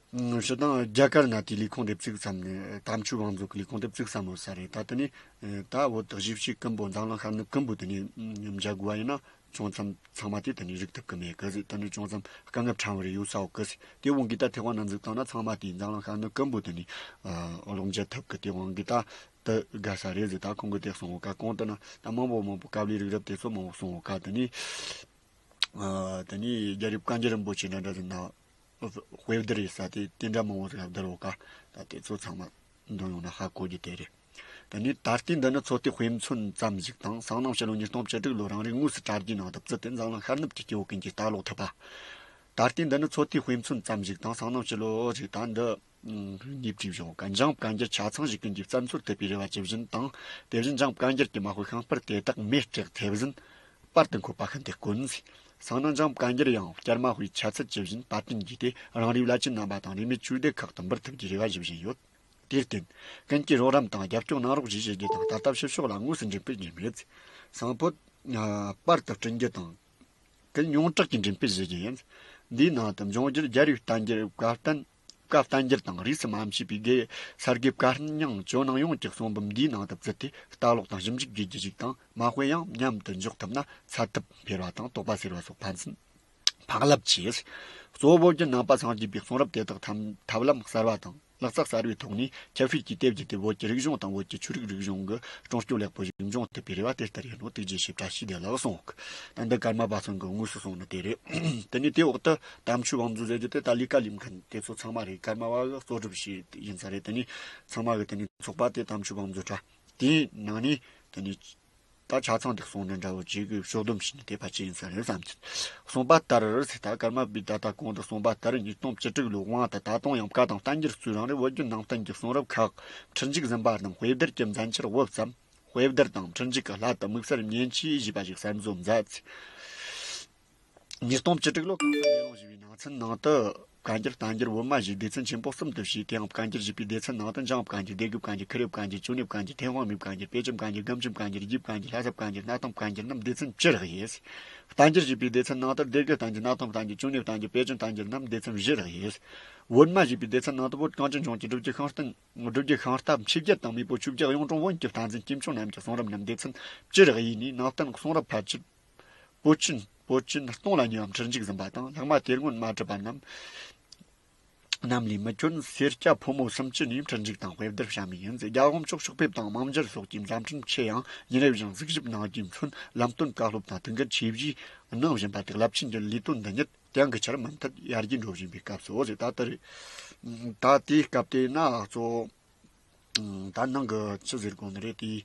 ཨ་སྤྱིར་བཏང་རྒྱ་གར་ན་དེའི་ལས་ཁུངས་དེ་བཙུགས་བསམ་ནས། དམ་ཆོས་དབང་མཛོད་ཀྱི་ལས་ཁུངས་དེ་བཙུགས་བསམ་ཡོད་ས་རེད། ད་དེ་ནས་ཨ་ད་བོད་དུ་གཞིས་བྱེས་ཀུན་པོ་འཛམ་གླིང་ཤར་ནུབ་ཀུན་པོ་དེ་ནས་ཨ་མཇལ་དགོས་པ་ཡིན་ན། ཅུང་ཙམ་ཚང་མ་དེ་དེ་ནས་རིག་ཐུབ་ཀྱི་མེད་གི་ཟེར། དེ་ནས་ཅུང་ཙམ་དཀའ་ངལ་ཕྲན་བུ་རེ་ཡོད་ས་ཡོད་གི་ཟེར། དེ་དབང་གིས་ད་ཐེ་ཝན་ན་འཛུགས་བཏང་ན་ཚང་མ་དེ་འཛམ་གླིང་ཤར་ནུབ་ཀུན་པོ་དེ་ནས་ཨ་ཀློག་མཇལ་ཐུབ་གི། དེ་དབང་གིས་ད་དེ་དགའ་ས་རེད་ཟེར། ད་ཁོང་གིས་དེ་གསུངས་ཡོད་ཀ། གོང་དུ་ན་ད་མང་པོ་མང་པོ་དཀའ་ལས་རིགས་རབ་དེ་ཚོ་མང་པོ་གསུངས་ཡོད་ཀ། དེ་ནས་ཨ་དེ་ནས་རྒྱལ་རབས་བཀའ་འགྱུར་རིན་པོ་ཆེ་འདྲ་འདྲ་ཟེར་ན། དཔེ་བསྡུར་ཡེད་ས་དེ་དེ་འདྲ་མང་བོ་ཟིག་བསྡུར་ཡོད་ཀ། ད་དེ་ཚོ་ཚང་མ་འདོན་ཡོང་ན་ཧ་གོ་རྒྱུ་དེ་རེད། དེ་ནས་ད་ལྟའི་འདི་ནི་ཚོད་ལྟའི་དཔེ་མཚོན་ཙམ་ཞིག་དང་། སང་གནངས་ཕྱི་ལོ་ཉིས་སྟོང་བཅུ་དྲུག་ལོ་རང་རེ་དངོས་སུ་དྲ་རྒྱའི་ནང་དུ་བཙུད་དེ་འཛམ་གླིང་ཤར་ནུབ་ཀྱི་སྐྱེ་བོ་ཀུན་གྱིས་ལྟ་ཀློག་ཐུབ་པ། ད་ལྟའི་འདི་ནི་ཚོད་ལྟའི་དཔེ་མཚོན་ཙམ་ཞིག་དང་། སང་གནངས་ཕྱི་ལོ་ཞིག་ད་འདི་ངོས་བྲིས་བཞག་ཡོད་ཀ། འཇམ་དབྱངས་བཀའ་འགྱུར་ཆ་ཚང་ཞིག་ཀུན་གྱིས་བརྩམས་ཚུལ་ཐུབ་པའི་རེ་བ་ཇི་བཞིན་དང་། དེ་བཞིན་འཇམ་དབྱངས་བཀའ་འགྱུར་གྱི་མ་དཔེ་ཤིང་སྤར་དེ་དག་མེ་སྲེག་ཐེབས་ཟིན། པར་དུ་འཁོད་པ་ཤིན་ཏུ་དཀོན། སང་གནངས་འཇམ་དབྱངས་བཀའ་འགྱུར་ཡང་བསྐྱར་མ་དཔེའི་ཆ་ཚད་ཇི་བཞིན་པར་སྐྲུན་བགྱིས་ཏེ་རང་རེའི་བླ་ཆེན་རྣམ་པ་དང་རིས་མེད་ཆོས་སྡེ་ཁག་ཏུ་འབུལ་ཐུབ་རྒྱུའི་རེ་བ་ཞུ་བཞིན་ཡོད། དེར་བརྟེན་ཀུན་གྱིས་རོགས་རམ་དང་རྒྱབ་སྐྱོར་གནང་རོགས་ཞེས་ཞུ་རྒྱུ་དང་། ད་ལྟ་ཕྱི་ཕྱོགས་ལ་དངོས་སུ་འགྲེམས་སྤེལ་བགྱིས་མེད། སང་ཕོད་ཨ་པར་དུ་བསྐྲུན་རྒྱུ་དང་། ཀུན་ཡོངས་གྲགས་ཀྱི་འགྲེམས་སྤེལ་ཞུ་རྒྱུ་ཡིན། འདིའི་ནང་དུ་འབྱུང་འགྱུར་རྒྱལ་རབས་བསྟན་འགྱུར་བཀའ་བསྟན། བཀའ་བསྟན་འགྱུར་དང་རིས་སུ་མ་ཆད་པའི་དགེ་ས་དགེ་བཀའ་རྙིང་ཇོ་ནང་ཡོངས་ཀྱི་གསུང་འབུམ་འདིའི་ནང་དུ་བཙུད་དེ་ལྟ་ཀློག་དང་ཞིབ་འཇུག་བགྱིད་རྒྱུ་ཞིག་དང་། མ་དཔེ་ཡང་མཉམ་དུ་འཇོག་ཐུབ་ན་ཚད་ཐུབ་འཕེར་བ་དང་རྟོགས་པ་སེར་བ་སོགས་ཕན་ཚུན་འཕག་ལབ་ཆེ། གཙོ་བོ་བོད་བརྒྱུད་ནང་པ་སངས་རྒྱས་པའི་གསུང་རབ་དེ་དག་ཐམ་ཐབས་ལམ་གསར་བ་དང་ལག་རྩལ་གསར་བའི་ཐོག་ནས་ཁྱབ་སྤེལ་གྱིས་དེབ་བརྒྱུད་དེ་བོད་ཀྱི་རིག་གཞུང་དང་བོད་ཀྱི་ཆོས་རིག་རིག་གཞུང་གི་གྲོང་སྐྱོབ་ལེགས་པོ་ཞིག་འབྱུང་ཐུབ་པའི་རེ་བ་དེ་ལྟར་ཡིན་ནོ། ཐུགས་རྗེ་ཆེ། བཀྲ་ཤིས་བདེ་ལེགས་གསུངས། ད་འདི་ཀརྨ་པ་ཚང་གི་དངོས་སུ་གསུངས་ནི་དེ་རེད། དེ་ནས་དེའི་འོག་ཏུ་དམ་ཆོས་དབང་མཛོད་ཟེར་རྒྱུ་དེ་ད་ལས་ཀ་ལས་མཁན་དེ་ཚོ་ཚང་མ་རེད། ཀརྨ་པ་གི་གཙོ་སྒྲུབ་བྱས་ཡིན་ས་རེད། དེ་ནས་ཚང་མ་གི་དེ་ནས་ཚོགས་པ་དེ་དམ་ཆོས་དབང་མཛོད་དྲ་དེའི་ནང་ནས་དེ་ནས་ད་ཆ་ཚང་དེ་གསུངས་ནི་འདྲ་བོ་ཅིག་གི་ཕྱོགས་བསྡོམས་བྱས་ནས་དེ་ཕལ་ཆེར་ཡིན་ས་རེད་བསམ་གྱི། གསུངས་པ་ལྟར་ཟེར། ད་ཀརྨ་པས་ད་ལྟ་གོང་དུ་གསུངས་པ་ལྟར་ཉིས་སྟོང་བཅུ་དྲུག་ལོའི་དབང་དུ་ད་དུང་ཡང་བཀའ་དང་བསྟན་འགྱུར་གཙོས་རང་རེ་བོད་བརྒྱུད་ནང་བསྟན་གྱི་གསུང་རབ་ཁག་ཁྲིད་འཇུག་ཟིན་པ་རྣམས་དཔེ་བསྡུར་གྱི་མཛད་འཆར་བོད་ཙམ། དཔེ་བསྡུར་དང་ཁྲིད་འཇུག་གི་སླད་དུ་དམིགས་བསལ་མཉེན་ཆས་ཞེས་པ་ཞིག་གསར་བཟོ་མཛད། ཉིས་སྟོང་བཅུ་དྲུག་ལོ་གང་ས་མེ་ལོང་ཞེས་པའི་ནང་ཚན་ནང་དུ་བཀའ་འགྱུར་བསྟན་འགྱུར་བོད་མ་ཞེས་སྡེ་ཚན་ཆེན་པོ་གསུམ་དུ་བྱས། དེའང་བཀའ་འགྱུར་ཞེས་པའི་སྡེ་ཚན་ནང་དུ་འཇམ་དབྱངས་བཀའ་འགྱུར། སྡེ་དགེ་བཀའ་འགྱུར། ཁུ་རེ་བཀའ་འགྱུར། ཅོ་ནེ་བཀའ་འགྱུར། ཐེ་ཝང་མིའི་བཀའ་འགྱུར། པེ་ཅིན་བཀའ་འགྱུར། སྒམ་ཆེན་བཀའ་འགྱུར། རྒྱའི་བཀའ་འགྱུར། ལྷ་ས་བཀའ་འགྱུར། གནའ་ཐང་བཀའ་འགྱུར་རྣམས་སྡེ་ཚན་བཅུ་རེ་ཡོད། བསྟན་འགྱུར་ཞེས་པའི་སྡེ་ཚན་ནང་དུ་སྡེ་དགེ་བསྟན་འགྱུར། གནའ་ཐང་བསྟན་འགྱུར། ཅོ་ནེ་བསྟན་འགྱུར། པེ་ཅིན་བསྟན་འགྱུར་རྣམས་སྡེ་ཚན་བཞི་རེ་ཡོད། བོད་མ་ཞེས་པའི་སྡེ་ཚན་ནང་དུ་བོད་གངས་ཅན་ལྗོངས་ཀྱི་སྒྲུབ་བརྒྱུད་ཤིང་རྟ། སྒྲུབ་བརྒྱུད་ཤིང་རྟ་མཆེད་བརྒྱད་དང་མེས་པོ་ཆོས་བརྒྱད་གཡུང་དྲུང་བོན་གྱི་བསྟན་འཛིན་སྐྱེམས་ཆུང་རྣམས་ཀྱི་གསུང་རབ་རྣམས་སྡེ་ཚན་བཅུ་རེ་ཡོད་ནས། ནང་བསྟན་གསུང་རབ་ཕལ་ཆེར་པོད་ཆེན་པོད་ཆེན་སྟོང་ལ་ཉེ་བའམ་ཁྲིད་འཇུག་ཟིན་པ་དང་། ལྷག་མ་དེ་སྔོན་མ་གྲུབ་པ་རྣམས་ རྣམས་ལས་མི་ཁྱོན་སེར་སྐྱ་ཕོ་མོ་སུམ་ཅུ་ནས་ཁྲིད་འཇུག་དང་དཔེ་བསྡུར་བྱ་མུས་ཡིན། རྒྱལ་ཡོངས་ཕྱོགས་ཕྱོགས་ཕེབས་དང་དམངས་འབྱོར་སོགས་ཀྱི་མཛད་འཕྲིན་ཆེ་ཡང་ཉིན་རེ་བཞིན་གཟིགས་ཞིབ་གནང་རྒྱུས་མཚོན། ལམ་སྟོན་བཀའ་སློབ་དང་དུས་འགོར་ཆོས་བཞིའི་གནང་བཞིན་པ་དེ་རླབས་ཆེན་གྱི་ལས་དོན་འདི་ཉིད་གྱང་གི་ཆར་མུ་མཐུད་ཡར་རྒྱས་འགྲོ་བཞིན་པའི་སྐབས་སུ་ཟེར། ད་ལྟ་རེད། ད་དེའི་སྐབས་དེ་ན་གཙོ་བོ་ད་ནང་གི་ཆི་ཟེར་དགོས་ནི་རེད། དེའི་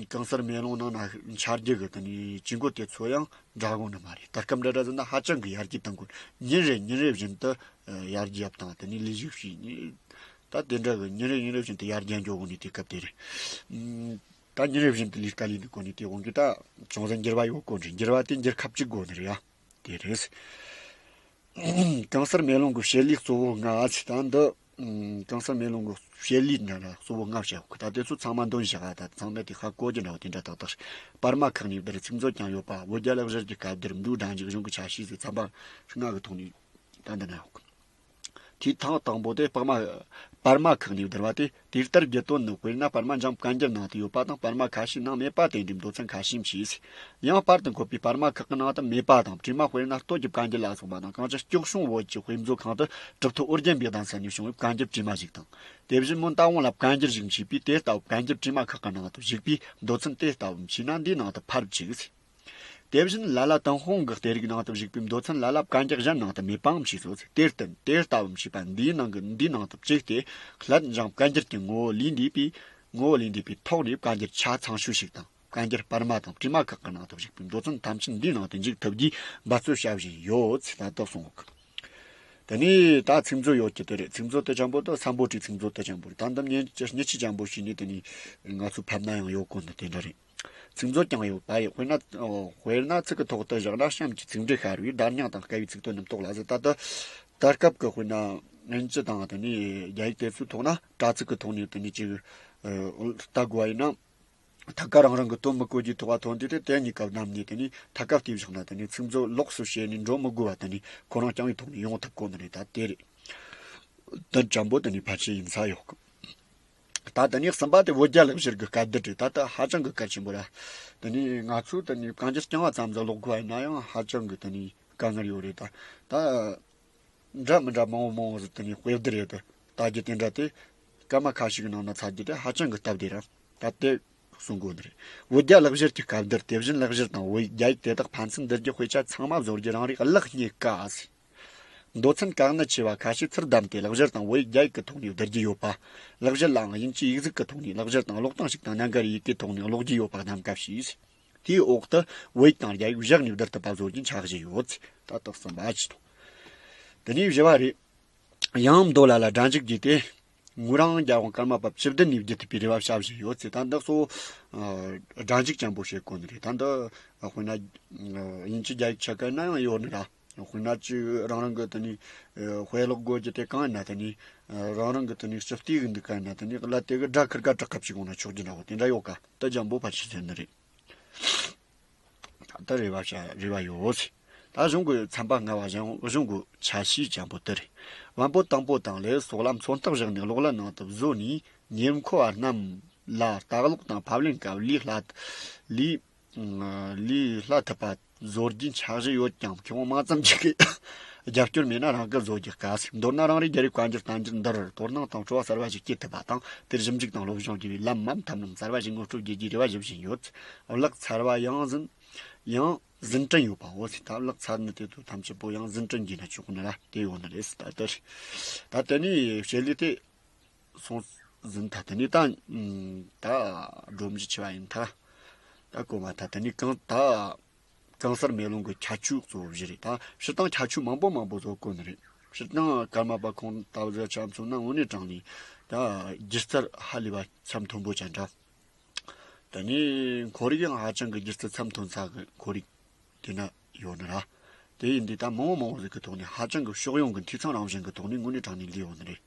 གང་སར་མེ་ལོང་ནང་ན་འཆར་རྒྱུ་གི་དེ་ནས་ཇུས་འགོད་དེ་ཚོ་ཡང་འདྲ་དགོས་ནི་མ་རེད། ད་སྐབས་འདྲ་འདྲ་ཟིན་ན་ཧ་ཅང་གི་ཡར་རྒྱས་བཏང་དགོས། ཉིན་རེ་ཉིན་རེ་བཞིན་དུ་ཡར་རྒྱས་བཏང་། དེ་ནས་ལས་ཞུགས་བྱས་ནས་ད་དེ་འདྲ་གི་ཉིན་རེ་ཉིན་རེ་བཞིན་དུ་ཡར་རྒྱས་འགྱོ་དགོས་ནི་དེ་སྐབས་དེ་རེད། ད་ཉིན་རེ་བཞིན་དུ་ལས་ཀ་ལས་འདུག་གོ་ནི་དེ་དབང་གིས་ད་ཅུང་ཟད་འགྱུར་བ་ཡོད་གོ་ནི་རེད། འགྱུར་བ་དེ་འགྱུར་ཁ་གཅིག་དགོས་ནི་རེད་ཡ། དེ་རེད། གང་སར་མེ་ལོང་གི་བཤད་ལས་གཙོ་བོ་ལྔ་ཟེར། ད་འདི་གང་སར་མེ་ལོང་གི་བཤད་ལས་འདྲ་ལ་གཙོ་བོ་ལྔ་བཤད་ཡོད་གི། ད་དེ་ཚོ་ཚང་མ་འདོན་བཞག་ག། ད་ཚང་མས་དེ་ཧ་གོ་རྒྱུ་འདྲ་བོ་དེ་འདྲ་ཏག་ཏག་རེད། པར་མ་ཁག་ནས་བསྡུར། ཚིག་མཛོད་ཀྱང་ཡོད་པ། བོད་རྒྱ་ལེགས་སྦྱར་གྱི་སྐབས་བསྡུར། འབྲུག་སྒྲ་འཇུག་གཞུང་གི་ཆ་ཤས་ཟེར། ཚན་པ་ལྔ་གི་ཐོག་ནས་ད་འདི་ན་ཡོད་གི། དེའི་ཐེངས་དང་པོ་དེ་པར་མ་པར་མ་ཁག་ནས་བསྡུར་བ་དེ། དེ་ལྟར་བརྗོད་དོན་ནི། དཔེར་ན་པར་མ་འཇམ་བཀའ་འགྱུར་ནང་དུ་ཡོད་པ་དང་། པར་མ་ཁ་ཤས་ནང་མེད་པ་དེ་འདྲའི་མདོ་ཚན་ཁ་ཤས་མཆིས། ཡང་བར་དུ་འཁོད་པའི་པར་མ་ཁག་གི་ནང་དུ་མེད་པ་དང་། བྲིས་མ་དཔེར་ན་སྟོད་ཀྱི་བཀའ་འགྱུར་ལ་སོགས་པ་དང་། གངས་ཅན་སྐྱོ་གཤོང་བོད་ཀྱི་དཔེ་མཛོད་ཁང་དུ་གྲུབ་ཐོབ་ཨོ་རྒྱན་པའི་གདན་ས་ནས་བྱུང་བའི་བཀའ་འགྱུར་བྲིས་མ་ཞིག་དང་། དེ་བཞིན་མོན་རྟ་དབང་ལ་བཀའ་འགྱུར་ཞིག་མཆིས་པས། དེ་ལྟ་བུ་བཀའ་འགྱུར་བྲིས་མ་ཁག་གི་ནང་དུ་བཞུགས་པའི་མདོ་ཚན་དེ་ལྟ་བུ་མཆིས་ན་འདིའི་ནང་དུ་ཕར་བཅུག། དེ་བཞིན་ལ་ལ་ཏུན་ཧོང་གི་གཏེར་རིགས་ནང་དུ་བཞུགས་པའི་མདོ་ཚན་ལ་ལ་བཀའ་འགྱུར་གཞན་ནང་དུ་མེད་པའང་མཆིས་སོ། དེར་བརྟེན་དེ་ལྟ་བུ་མཆིས་པ་འདིའི་ནང་གི་འདིའི་ནང་དུ་བཅུག་སྟེ། སླད་འཇམ་བཀའ་འགྱུར་གྱི་ངོ་བོ་ལས་འདས་པའི་ངོ་བོ་ལས་འདས་པའི་ཐོག་ནས་བཀའ་འགྱུར་ཆ་ཚང་ཤོས་ཤིག་དང་། བཀའ་འགྱུར་པར་མ་དང་བྲིས་མ་ཁག་གི་ནང་དུ་བཞུགས་པའི་མདོ་ཚན་ཐམས་ཅད་འདིའི་ནང་དུ་འཇུག་ཐུབ་རྒྱུའི་འབད་རྩོལ་བྱ་བཞིན་ཡོད་ཟེར། ད་དག་གསུངས་ཡོད་གི། དེ་ནས་ད་ཚིག་མཛོད་ཡོད་ཀྱི་དེ་རེད། ཚིག་མཛོད་དེ་ཅན་པོ་དེ་སམ་བྷོ་ཊའི་ཚིག་མཛོད་དེ་ཅན་པོ་རེད། ད་འདི་མཉེན་ཆས་མཉེན་ཆས་ཅན་པོ་ཞིག་ནས་དེ་ནས་ང་ཚོ་ཕབ་ན་ཡང་ཡོད་གོ་ནི་དེ་འདྲ་རེད། ཚིག་མཛོད་ཀྱང་ཡོད་པ་ཡི། དཔེར་ན་དཔེར་ན་ཚིག་གི་ཐོག་ཏུ་བཞག་ན་གཤམ་གྱི་ཚིག་འགྲེལ་ཤར་བའི་བརྡ་རྙིང་དང་དཀའ་བའི་ཚིག་དོན་རྣམས་རྟོགས་ལ་ཟེར། ད་ལྟ་ད་སྐབས་ཀྱི་དཔེར་ན་དབྱིན་ཇི་དང་དེ་ནས་རྒྱ་ཡིག་དེ་ཚོའི་ཐོག་ན་དྲ་ཚིགས་ཀྱི་ཐོག་ནས་དེ་ནས་ཅིག་ལྟ་དགོས་པ་ཡིན་ན། ཐད་ཀར་རང་རང་གི་དོན་མི་གོ་རྒྱུའི་ཐོག་ཐོན་དུས་དེ་དེ་གཉིས་ཀ་བསྡམས་ནས་དེ་ནས་ཐད་ཀར་བལྟས་བཞག་ན་དེ་ནས་ཚིག་མཛོད་ལོགས་སུ་བྱས་ནས་འགྲོ་མི་དགོས་པ་དེ་ནས་ཁོ་རང་རྐྱང་བའི་ཐོག་ནས་ཡོང་ཐུབ་གོ་ནི་རེད། ད་དེ་རེད། དོན་ཅན་པོ་དེ་ནས་ཕལ་ཆེར་ཡིན་ས་ཡོད་གི། ད་དེ་ནས་གསུམ་པ་དེ་བོད་རྒྱ་ལེགས་སྦྱར་གྱི་སྐབས་བསྡུར་རེད། ད་ལྟ་ཧ་ཅང་གི་གལ་ཆེན་པོ་རེད། དེ་ནས་ང་ཚོས་དེ་ནས་བཀའ་འགྱུར་རྐྱང་བ་ཙམ་ཟིག་ཀློག་དགོས་པ་ཡིན་ན་ཡང་ཧ་ཅང་གི་དེ་ནས་དཀའ་ངལ་ཡོད་རེད། ད་ད་འདྲ་མི་འདྲ་མང་བོ་མང་བོ་ཟིག་དེ་ནས་དཔེ་བསྡུར་རེད། ད་ལྟ་རྒྱུ་དེ་འདྲ་དེ་སྐར་མ་ཁ་ཤས་ཀྱི་ནང་ན་ཚར་རྒྱུ་དེ་ཧ་ཅང་གི་སྟབས་བདེ་ར། ད་དེ་གསུང་དགོས་ནི་རེད། བོད་རྒྱ་ལེགས་སྦྱར་གྱི་སྐབས་བསྡུར། དེ་བཞིན་ལེགས་སྦྱར་དང་བོད་ཡིག་རྒྱ་ཡིག་དེ་དག་ཕན་ཚུན་བསྡུར་རྒྱུ། དཔེ་ཆ་ཚང་མ་བཟོ་རྒྱུ། རང་རེའི་གླགས་རྙེད་དཀའ་ཟེར། མདོ་ཚན་གལ་གནད་ཆེ་བ་ཁ་ཤས་ཚུར་བདམས་ཏེ་ལེགས་སྦྱར་དང་བོད་ཡིག་རྒྱ་ཡིག་གི་ཐོག་ནས་བསྡུར་རྒྱུ་ཡོད་པ། ལེགས་སྦྱར་ལའང་དབྱིན་ཇིའི་ཡིག་གཟུགས་ཀྱི་ཐོག་ནས་ལེགས་སྦྱར་དང་ཀློག་སྟངས་ཤིག་དང་རྣ་འགར་ཡི་གེའི་ཐོག་ནས་ཀློག་རྒྱུ་ཡོད་པ་གདམ་ག་བྱས། དེའི་འོག་ཏུ་བོད་ཡིག་དང་རྒྱ་ཡིག་བཞག་ནས་བསྡུར་ཐུབ་པ་བཟོ་རྒྱུ་འཆར་གཞི་ཡོད། ད་དག་གསུམ་པ་ཅི་དང་། དེ་ནས་བཞི་བ་རེད། ཡང་མདོ་ལ་ལ་སྒྲ་འཇུག་རྒྱུ་དེ་ངོས་རང་རྒྱལ་དབང་ཀརྨ་པ་བཅུ་བདུན་ནས་བརྒྱུད་ཐུབ་པའི་རེ་བ་བྱ་བཞིན་ཡོད་ཟེར། ད་འདི་གཙོ་བོ་སྒྲ་འཇུག་ཅན་པོ་བྱེད་དགོས་ནི་རེད། ད་འདི་དཔེར་ན་དབྱིན་ཇི་རྒྱ་ཡིག་ཆ་ག་ན་ཡང་ཡོད་ནི་ར། དཔེར་ན་ཅིག་རང་རང་གི་དེ་ནས་དཔེ་ཀློག་དགོས་རྒྱུ་དེ་གང་ཡིན་ན། དེ་ནས་རང་རང་གི་དེ་ནས་སྤྱི་བལྟས་གི་འདུག་ག་ཡིན་ན། དེ་ནས་ཀླད་དེ་གི་སྒྲ་ཁིར་ག་དྲག་ག་བྱས་གོང་ན་ཆོག་རྒྱུ་འདྲ་བོ་དེ་འདྲ་ཡོད་ག། དེ་ཅན་པོ་ཕལ་ཆེར་ཟེར་ནི་རེད། ད་རེ་བ་བྱ་རེ་བ་ཡོད་ཟེར། ད་གཞུང་གི་ཚན་པ་ལྔ་བ་གཞུང་གཞུང་གི་ཆ་ཤས་ཅན་པོ་དེ་རེད། བམ་པོ་དང་པོ་དང་ལས་སོགས་ལ་མཚོན་རྟགས་བཞག་ནས་ཀློག་ཀླད་ནང་དུ་བཟོ་ནས། ཉེ་མཁོ་བ་རྣམས་ལ་ལྟ་ཀློག་དང་ཕབ་ལེན་སྐབས་ལས་སླ་ལས་ལས་སླ་ཐུབ་པ་བཟོ་རྒྱུའི་འཆར་གཞི་ཡོད་ཀྱང་། མཁས་དབང་མང་ཙམ་ཞིག་གིས་རྒྱབ་སྐྱོར་མེད་ན་རང་གིས་བཟོ་རྒྱུ་དཀའ་ཟེར། མདོར་ན་རང་རེའི་རྒྱལ་རབས་བཀའ་འགྱུར་བསྟན་འགྱུར་འདིར་དོ་སྣང་དང་སྤྲོ་བ་གསར་བ་ཞིག་སྐྱེ་ཐུབ་པ་དང་། དེར་ཞིབ་འཇུག་དང་སློབ་སྦྱོང་བགྱི་བའི་ལམ་མམ་ཐབས་ལམ་གསར་བ་ཞིག་ངོ་སྤྲོད་བགྱི་རྒྱུའི་རེ་བ་ཞུ་བཞིན་ཡོད། གླགས་ཚར་བ་ཡང་ཟིན་ཡང་ཟིན་དྲན་ཡོད་པའོ་ཟེར། ད་གླགས་ཚར་ནི་དེ་ཚོ་ཐམས་ཅད་པོ་ཡང་ཟིན་དྲན་བགྱིས་ན་ཆོག་ནི་ར་དེ་ཡོད་ནི་རེད་ཟེར། ད་དེ་ད་དེ་ནས་བཤད་ལས་དེ་སོང་ཟིན། ད་དེ་ནས་ད་ད་སྒྲོམ་གཞི་ཆེ་བ་ཡིན། ད་ད་གོ་མ། ད་དེ་ནས་གང་ད་གང་སར་མེ་ལོང་གི་ཁྱད་ཆོས་གཙོ་བོ་བཞི་རེད། ད་སྤྱིར་བཏང་ཁྱད་ཆོས་མང་པོ་མང་པོ་བཟོ་དགོས་ནི་རེད། སྤྱིར་བཏང་ཀརྨ་པ་ཁོང་ལྟ་བུ་ཆ་མཚོན་ན་དངོས་གནས་དྲང་ནས་ད་སྒྱུ་རྩལ་ཧ་ལས་པ་ཚད་མཐོན་པོ་ཅན་འདྲ། དེ་ནས་ཁོར་ཡུག་ཡང་ཧ་ཅང་གི་སྒྱུ་རྩལ་ཚད་མཐོན་ས་གི་ཁོར་ཡུག་དེ་ན་ཡོད་ནི་ར། དེ་ཡིན་དུས་ད་མང་བོ་མང་བོ་ཟིག་གི་ཐོག་ནས་ཧ་ཅང་གི་ཕྱོགས་ཡོངས་ཀྱི་འཐུས་ཚང་རང་བཞིན་གྱི་ཐོག་ནས་དངོས་གནས་དྲང་ནས་ལས་ཡོད་ནི་རེད།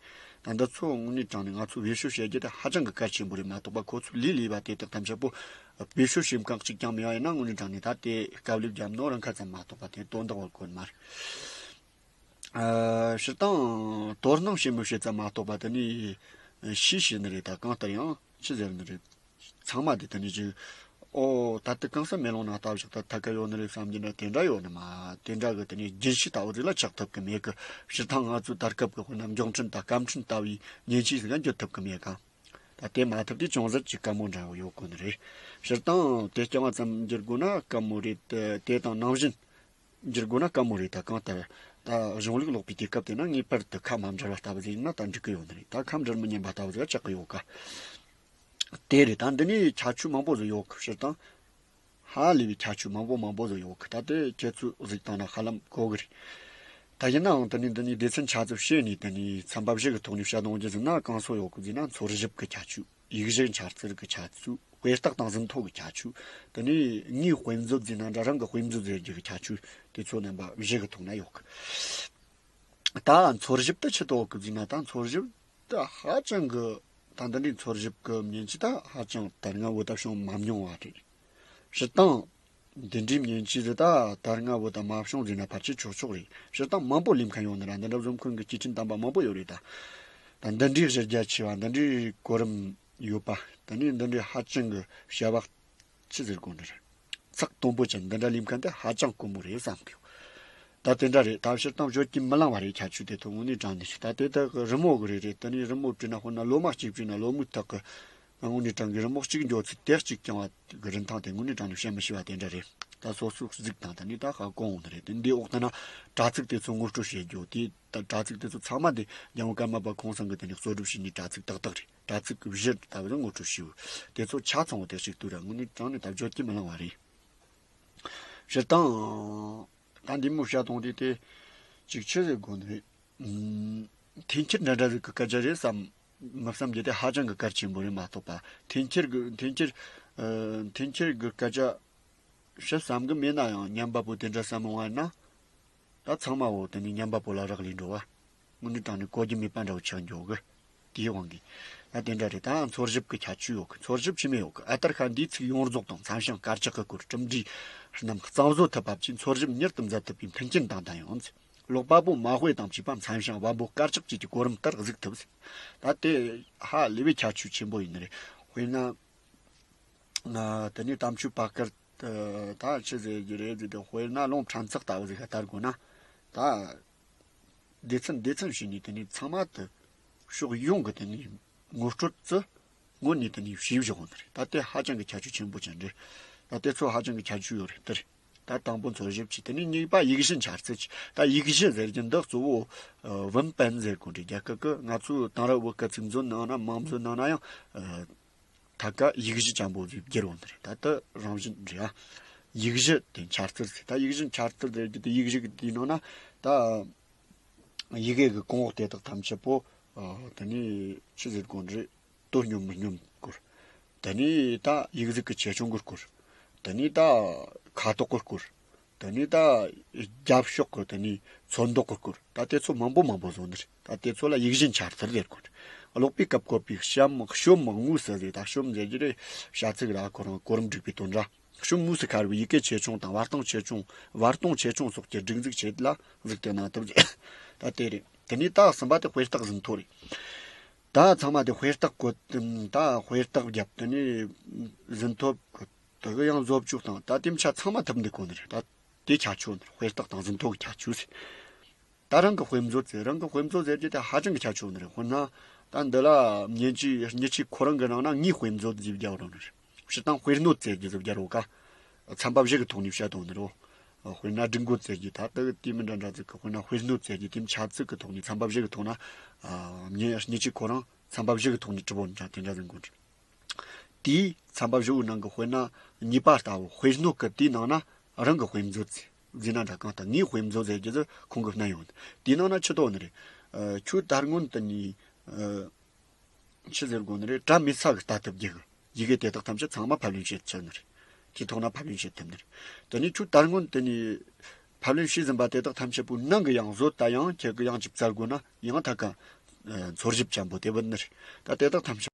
ད་འདི་ཚོ་དངོས་གནས་དྲང་ནས་ང་ཚོ་བེད་སྤྱོད་བྱེད་རྒྱུ་དེ་ཧ་ཅང་གི་གལ་ཆེན་པོ་རེད་མ་གཏོགས་པ། ཁོ་ཚོས་ལས་ལས་པ་དེ་དག་ཐམས་ཅད་པོ་བེད་སྤྱོད་བྱེད་མཁན་གཅིག་ཀྱང་མེད་པ་ཡིན་ན་དངོས་གནས་དྲང་ནས་ད་དེ་དཀའ་ལས་བརྒྱབ་ནོ་རང་ཁ་ཙམ་མ་གཏོགས་པ། དེ་དོན་དག་བར་གོ་ནི་མ་རེད། ཨ་སྤྱིར་བཏང་དོ་སྣང་བྱེད་མི་བྱེད་ཙམ་མ་གཏོགས་པ་དེ་ནི་ཤེས་ཤེས་ནི་རེད། ད་གང་ལྟར་ཡང་ཅི་ཟེར་ནི་རེད། ཚང་མ་དེ་དེ་ནི་ཅིག་ ཨོ་ད་ལྟ་གང་ས་མེ་ལོང་ན་ལྟ་བཞག་ད་ཐད་ཀ་ཡོད་ནི་རེད་བསམ་གྱི་ན་དེ་འདྲ་ཡོད་ནི་མ། དེ་འདྲ་གི་དེ་ནས་རྒྱུན་ཤེས་ལྟ་བུ་ཟིག་ལ་ཆགས་ཐུབ་གི་མེད་གི། སྤྱིར་བཏང་ང་ཚོའི་ད་སྐབས་ཀྱི་དཔེར་ན་མགྱོགས་འཕྲིན་དང་སྐར་འཕྲིན་ལྟ་བུའི་མཉེན་ཆས་ཟིག་ག་འགྱུར་ཐུབ་གི་མེད་ག། ད་དེ་མ་ཐུབ་དུས་ཅུང་ཟད་ཅིག་དཀའ་མོ་འདྲ་བོ་ཡོད་གོ་ནི་རེད། སྤྱིར་བཏང་དེ་རྐྱང་བ་ཙམ་འགྱུར་དགོས་ན་དཀའ་མོ་རེད། དེ་དང་ནང་བཞིན་འགྱུར་དགོས་ན་དཀའ་མོ་རེད། ད་གང་ལྟར་ད་གཞུང་ལུགས་ཀློག་པའི་དུས་སྐབས་དེ་ན་ངེས་པར་དུ་ཁ་མ་འབྱར་བ་ལྟ་བུ་ཟིག་ཡིན་ན་ད་འགྲིག་གི་ཡོད་ནི་རེད། ད་ཁ་འབྱར་མི་ཉན་པ་ལྟ་བུ་ཟིག་ཆགས་གི་ཡོད་ཀ། དེ་རེད། ད་འདི་ནས་ཁྱད་ཆོས་མང་པོ་ཟིག་ཡོད་གི། སྤྱིར་བཏང་ཧ་ལས་པའི་ཁྱད་ཆོས་མང་པོ་མང་པོ་ཟིག་ཡོད་གི། ད་དེ་ཁྱེད་ཚོས་གཟིགས་བཏང་ན་ཧ་ལམ་གོ་གི་རེད། ད་ཡིན་ནའང་དེ་ནས་འདི་ནས་སྡེ་ཚན་ཆ་ཚང་བཤད་ནས་དེ་ནས་ཚན་པ་བཞི་གི་ཐོག་ནས་བཤད་ཡོང་རྒྱུ་ཟིན་ན་གང་སོ་ཡོད་གི་ཟེར་ན། འཚོལ་ཞིབ་གི་ཁྱད་ཆོས། ཡིག་གཞི་འཆར་ཚུལ་གྱི་ཁྱད་ཆོས། དཔེ་རྟགས་དང་ཟིན་ཐོ་གི་ཁྱད་ཆོས། དེ་ནས་ངའི་དཔེ་མཛོད་ཟེར་ན་འདྲ། རང་གི་དཔེ་མཛོད་ཟེར་རྒྱུ་གི་ཁྱད་ཆོས། དེ་ཚོ་རྣམ་པ་བཞི་གི་ཐོག་ན་ཡོད་གི། ད་འཚོལ་ཞིབ་དེ་ཆི་ཐོག་གི་ཟེར་ན། ད་འཚོལ་ཞིབ་དེ་ཧ་ཅང་གི། ད་འདི་འདྲའི་འཚོལ་ཞིབ་གི་མཉེན་ཆས་ད་ཧ་ཅང་ད་སྔ་བོ་ད་བྱུང་མ་མྱོང་བ་རེད། སྤྱིར་བཏང་འདི་འདྲའི་མཉེན་ཆས་ཟིག་ད་ད་སྔ་བོ་ད་མ་བྱུང་ཟེར་ན་ཕལ་ཆེར་ཆོག་ཆོག་རེད། སྤྱིར་བཏང་མང་པོ་ལས་མཁན་ཡོད་ནི་ར། འདི་འདྲ་བཟོ་མཁན་གི་སྐྱེ་ཕྲེང་དམ་པ་མང་པོ་ཡོད་རེད་ད། ད་འདི་འདྲའི་གཞི་རྒྱ་ཆེ་བ། འདི་འདྲའི་གོ་རིམ་ཡོད་པ། དེ་ནས་འདི་འདྲའི་ཧ་ཅང་གི་བྱ་བ་ཆི་ཟེར་དགོས་ནི་རེད། ཚགས་དུམ་བུ་ཅན་འདི་འདྲ་ལས་མཁན་དེ་ཧ་ཅང་དཀོན་མོ་རེད་བསམ་གི། ད་དེ་འདྲ་རེད། ད་སྤྱིར་བཏང་བརྗོད་ཀྱིས་མི་ལང་བ་རེད། ཁྱད་ཆོས་དེ་ཚོ་དངོས་གནས་དྲང་གནས་ཤིག། ད་དེ་དག་གི་རི་མོ་གི་རེད་རེད། དེ་ནས་རི་མོ་བྲིས་ན་དཔེར་ན་ལོ་མ་གཅིག་བྲིས་ན་ལོ་མའི་ཐོག་གི་དངོས་གནས་དྲང་གི་རི་མོ་གཅིག་འགྱོ་ཚུལ་དེ་གཅིག་རྐྱང་བ་གི་རིན་ཐང་དེ་དངོས་གནས་དྲང་གནས་བཤད་མི་ཤེས་པ་དེ་འདྲ་རེད། ད་སོ་སོས་གཟིགས་དང་། དེ་ནས་ད་ཧ་གོ་འོང་ནི་རེད། དེ་འདིའི་འོག་ཏུ་ན་དྲ་ཚིགས་དེ་ཚོ་ངོ་སྤྲོད་བྱེད་རྒྱུ་དེ། ད་དྲ་ཚིགས་དེ་ཚོ་ཚང་མ་དེ་རྒྱལ་བ་ཀརྨ་པ་ཁོང་ཚང་གི་དེ་ནས་གཙོ་སྒྲུབ་བྱས་ནས་དྲ་ཚིགས་ཏག་ཏག་རེད། དྲ་ཚིགས་ཀྱི་གཞི་ལྟ་བུ་ངོ་སྤྲོད་ཞུས། དེ་ཚོ་ཆ་ཚང་བ་དེ་ཞིག་ཏུ་ར་དངོས་གནས་དྲང་གནས་ད་བརྗོད་ཀྱིས་མི་ལང་བ་རེད། སྤྱིར་བཏང་ད་འདི་མོ་བཤད་སྟངས་དེ་དེ་ཅིག་ཆི་ཟེར་དགོས་ནི་རེད། ཨུམ། འཐེན་འཁྱེར་འདྲ་འདྲ་ཟིག་གི་སྐད་ཆ་རེད་བསམ་མི་བསམ་རྒྱུ་དེ་ཧ་ཅང་གི་གལ་ཆེན་པོ་རེད་མ་གཏོགས་པ། འཐེན་འཁྱེར་གི་འཐེན་འཁྱེར་ཨ། འཐེན་འཁྱེར་གི་སྐད་ཆ་བཤད་བསམ་གི་མེད་ན་ཡང་ཉན་པ་པོ་དེ་འདྲ་བསམ་འོང་བ་ན། ད་ཚང་མ་འོ་དེ་ནས་ཉན་པ་པོ་ལ་རག་ལས་འགྲོ་བ། དངོས་གནས་དྲང་གནས་གོ་རྒྱུ་མེད་པ་འདྲ་བོ་ཆགས་འགྱོ་གི། དེའི་དབང་གིས། ད་དེ་འདྲ་རེད། ད་འཚོལ་ཞིབ་ཀྱི་ཁྱད་ཆོས་ཡོད་གི། འཚོལ་ཞིབ་ཆི་མོ་ཡོད་གི། ཨ་ཏར་ཁ་འདིའི་ཚིག་ཡོངས་རྫོགས་དང་མཚན་བྱང་དཀར་ཆག་གི་སྐོར་གྲུབ་འབྲས་རྣམས་གཙང་བཟོ་ཐུབ་པ་བཅས་འཚོལ་ཞིབ་མྱུར་དུ་མཛད་ཐུབ་པའི་མཐུན་རྐྱེན་དང་ལྡན་ཡོད། ཀློག་པ་པོ་མ་དཔེ་དང་བཅས་པ་མཚན་བྱང་བམ་པོ་དཀར་ཆག་བཅས་ཀྱི་གོ་རིམ་ལྟར་གཟིགས་ཐུབ། ད་དེ་ཧ་ལས་པའི་ཁྱད་ཆོས་ཆེན་པོ་ཡིན་ནི་རེད། དཔེར་ན། ཨ། དེ་ནས་དམ་ཆོས་བར་སྐལ་དེ་ད་ཆི་ཟེར་རྒྱུ་རེད་ཟེར་ཏེ། དཔེར་ན་ལུང་ཕྲན་ཚེགས་ལྟ་བུ་ཟིག་ལྟ་དགོས་ན། ད་སྡེ་ཚན་སྡེ་ཚན་བྱས་ནས་དེ་ནས་ཚང་མ་དེ་ཕྱོགས་ཡོངས་ཀྱི་དེ་ནས་ངོ་སྤྲོད་ཚུལ་དངོས་གནས་དེ་ནས་བྱས་བཞག་ཡོད་ནི་རེད། ད་དེ་ཧ་ཅང་གི་ཁྱད་ཆོས་ཆེན་པོ་ཅན་རེད། ད་དེ་ཚོ་ཧ་ཅང་གི་ཁྱད་ཆོས་ཡོད་རེད། དེ་རེད། ད་དང་པོ་འཚོལ་ཞིབ་བྱས། དེ་ནས་གཉིས་པ་ཡིག་གཞི་འཆར་ཚུལ་བྱས། ད་ཡིག་གཞི་ཟེར་རྒྱུ་འདི་གཙོ་བོ་ཨ་文本ཟེར་དགོས་རེད། རྒྱ་སྐད་ཀྱི་ང་ཚོའི་དེང་རབས་བོད་སྐད་ཚིག་མཛོད་ནང་ན་མང་མཛོད་ནང་ན་ཡང་ཨ། ད་ག་ཡིག་གཞི་ཅན་པོ་ཟིག་བསྒྱུར་ཡོང་ནི་རེད། ད་དེ་རང་བཞིན་རེད་ཨ། ཡིག་གཞི་དེ་འཆར་ཚུལ་ཟེར། ད་ཡིག་གཞི་འཆར་ཚུལ་ཟེར་རྒྱུ་དེ་ཡིག་གཞི་གི་དེའི་ནང་ན་ད་ཡི་གེ་གི་གོང་འོག་དེ་དག་ཐམས་ཅད་པོ་ཨ། དེ་ནས་ཆི་ཟེར་དགོས་ནི་རེད། དོ་སྙོམས་མི་སྙོམས་སྐོར། དེ་ནས་ད་ཡིག་གཟུགས་ཀྱི་ཆེ་ཆུང་གི་སྐོར། དེ་ནས་ད་ཁ་དོག་གི་སྐོར། དེ་ནས་ད་རྒྱབ་ཕྱོགས་ཀྱི་དེ་ནས་ཚོན་མདོག་གི་སྐོར། ད་དེ་ཚོ་མང་པོ་མང་པོ་བཟོ་ནི་རེད། ད་དེ་ཚོ་ལ་ཡིག་གཞི་འཆར་ཚུལ་ཟེར་གོ། ཀློག་པའི་སྐབས་བཀོད་པའི་གཤམ་གཤོམ་དངོས་སུ་ཟེར། ད་གཤོམ་ཟེར་རྒྱུ་རེད། བྱ་ཚིག་ར་ཁོ་རང་གོ་རིམ་སྒྲིག་པའི་དོན་ར། གཤོམ་དངོས་སུ་ཁར་བའི་ཡི་གེ་ཆེ་ཆུང་དང་བར་སྟོང་ཆེ་ཆུང་བར་སྟོང་ཆེ་ཆུང་སོགས་ཀྱི་སྒྲིག་འཛུགས་ཆེད་ལ་གཟིགས་ཏེ་གནང་ཐུབ། ད་དེ་རེད། དེ་ནས་ད་གསུམ་པ་དེ་དཔེ་རྟགས་ཟིན་ཐོ་རེད། ད་ཚང་མ་དེ་དཔེ་རྟགས་བཀོད། ད་དཔེ་རྟགས་བརྒྱབ། དེ་ནས་ཟིན་ཐོ་བཀོད། དེ་གི་ཡང་བཟོ་བཅོས་དང་ད་དེ་ཆ་ཚང་མ་ཐུབ་འདུག་གོ་ནི་རེད། ད་དེ་ཁྱད་ཆོས་ནི་རེད། དཔེ་རྟགས་དང་ཟིན་ཐོ་གི་ཁྱད་ཆོས་ཟེར། ད་རང་གི་དཔེ་མཛོད་ཟེར། རང་གི་དཔེ་མཛོད་ཟེར་རྒྱུ་དེ་ཧ་ཅང་གི་ཁྱད་ཆོས་ནི་རེད། དཔེར་ན་ད་འདི་ལ་མཉེན་ཆས་མྱི་ཆས་ཁོ་རང་གི་ནང་ན་ངའི་དཔེ་མཛོད་ཟེར་བརྒྱབ་རོགས་ནི་རེད། སྤྱིར་བཏང་དཔེ་སྣོད་ཟེར་རྒྱུ་ཟེར་བརྒྱབ་རོགས་ཀ། ཚན་པ་བཞི་གི་ཐོག་ནས་བཤད་དོན་ནི་རོ། དཔེར་ན་སྒྲིག་འགོད་ཟེར་རྒྱུ་ད་ལྟ་དེ་མི་འདྲ་འདྲ་ཟིག་གི། དཔེར་ན་དཔེ་སྣོད་ཟེར་རྒྱུ་དེ་ཆ་ཚིག་གི་ཐོག་ནས་ཚན་པ་བཞི་གི་ཐོག་ན། ཨ། མྱི་མྱི་ཆས་ཁོ་རང་ཚན་པ་བཞི་གི་ཐོག་ནས་གྲུབ་པོ་འདྲ་དེ་འདྲ་ཟིག་འགོ་འདྲི། དེའི་ཚན་པ་བཞི་བོའི་ནང་གི་དཔེར་ན་གཉིས་པ་ལྟ་བུ་དཔེ་སྣོད་གི་དེའི་ནང་ན་རང་གི་དཔེ་མཛོད་ཟེར་ན་འདྲ། གང་ལྟར་ངའི་དཔེ་མཛོད་ཟེར་རྒྱུ་ཟིག་ཁོང་གིས་བསྣན་ཡོད། དེའི་ནང་ན་ཆི་ཐོག་ནི་རེད། ཨ། ཁྱོད་ད་སྔོན་དུ་ནི། ཨ། ཆི་ཟེར་དགོས་ནི་རེད། གྲྭ་མེད་ས་གི་ལྟ་ཐུབ་རྒྱུ་གི་ཡི་གེ་དེ་དག་ཐམས་ཅད་ཚང་མ་ཕབ་ལེན་བྱེད་ཆོག་ནི་རེད། དེའི་ཐོག་ན་ཕབ་ལེན་བྱེད་ཐུབ་ནི་རེད། དེ་ནས་ཁྱོད་ད་སྔོན་དེ་ནས་ཕབ་ལེན་བྱས་ཟིན་པ་དེ་དག་ཐམས་ཅད་པོའི་ནང་གི་ཡང་བཟོ་ལྟ་ཡང་ཁྱེད་ཀྱི་ཡང་ཅིག་བཙལ་དགོས་ན་ཡང་ཐད་ཀ་འཚོལ་ཞིབ་ཅན་པོ་དེ་བུད་ནི་རེད། ད་དེ་དག་ཐམས་ཅད་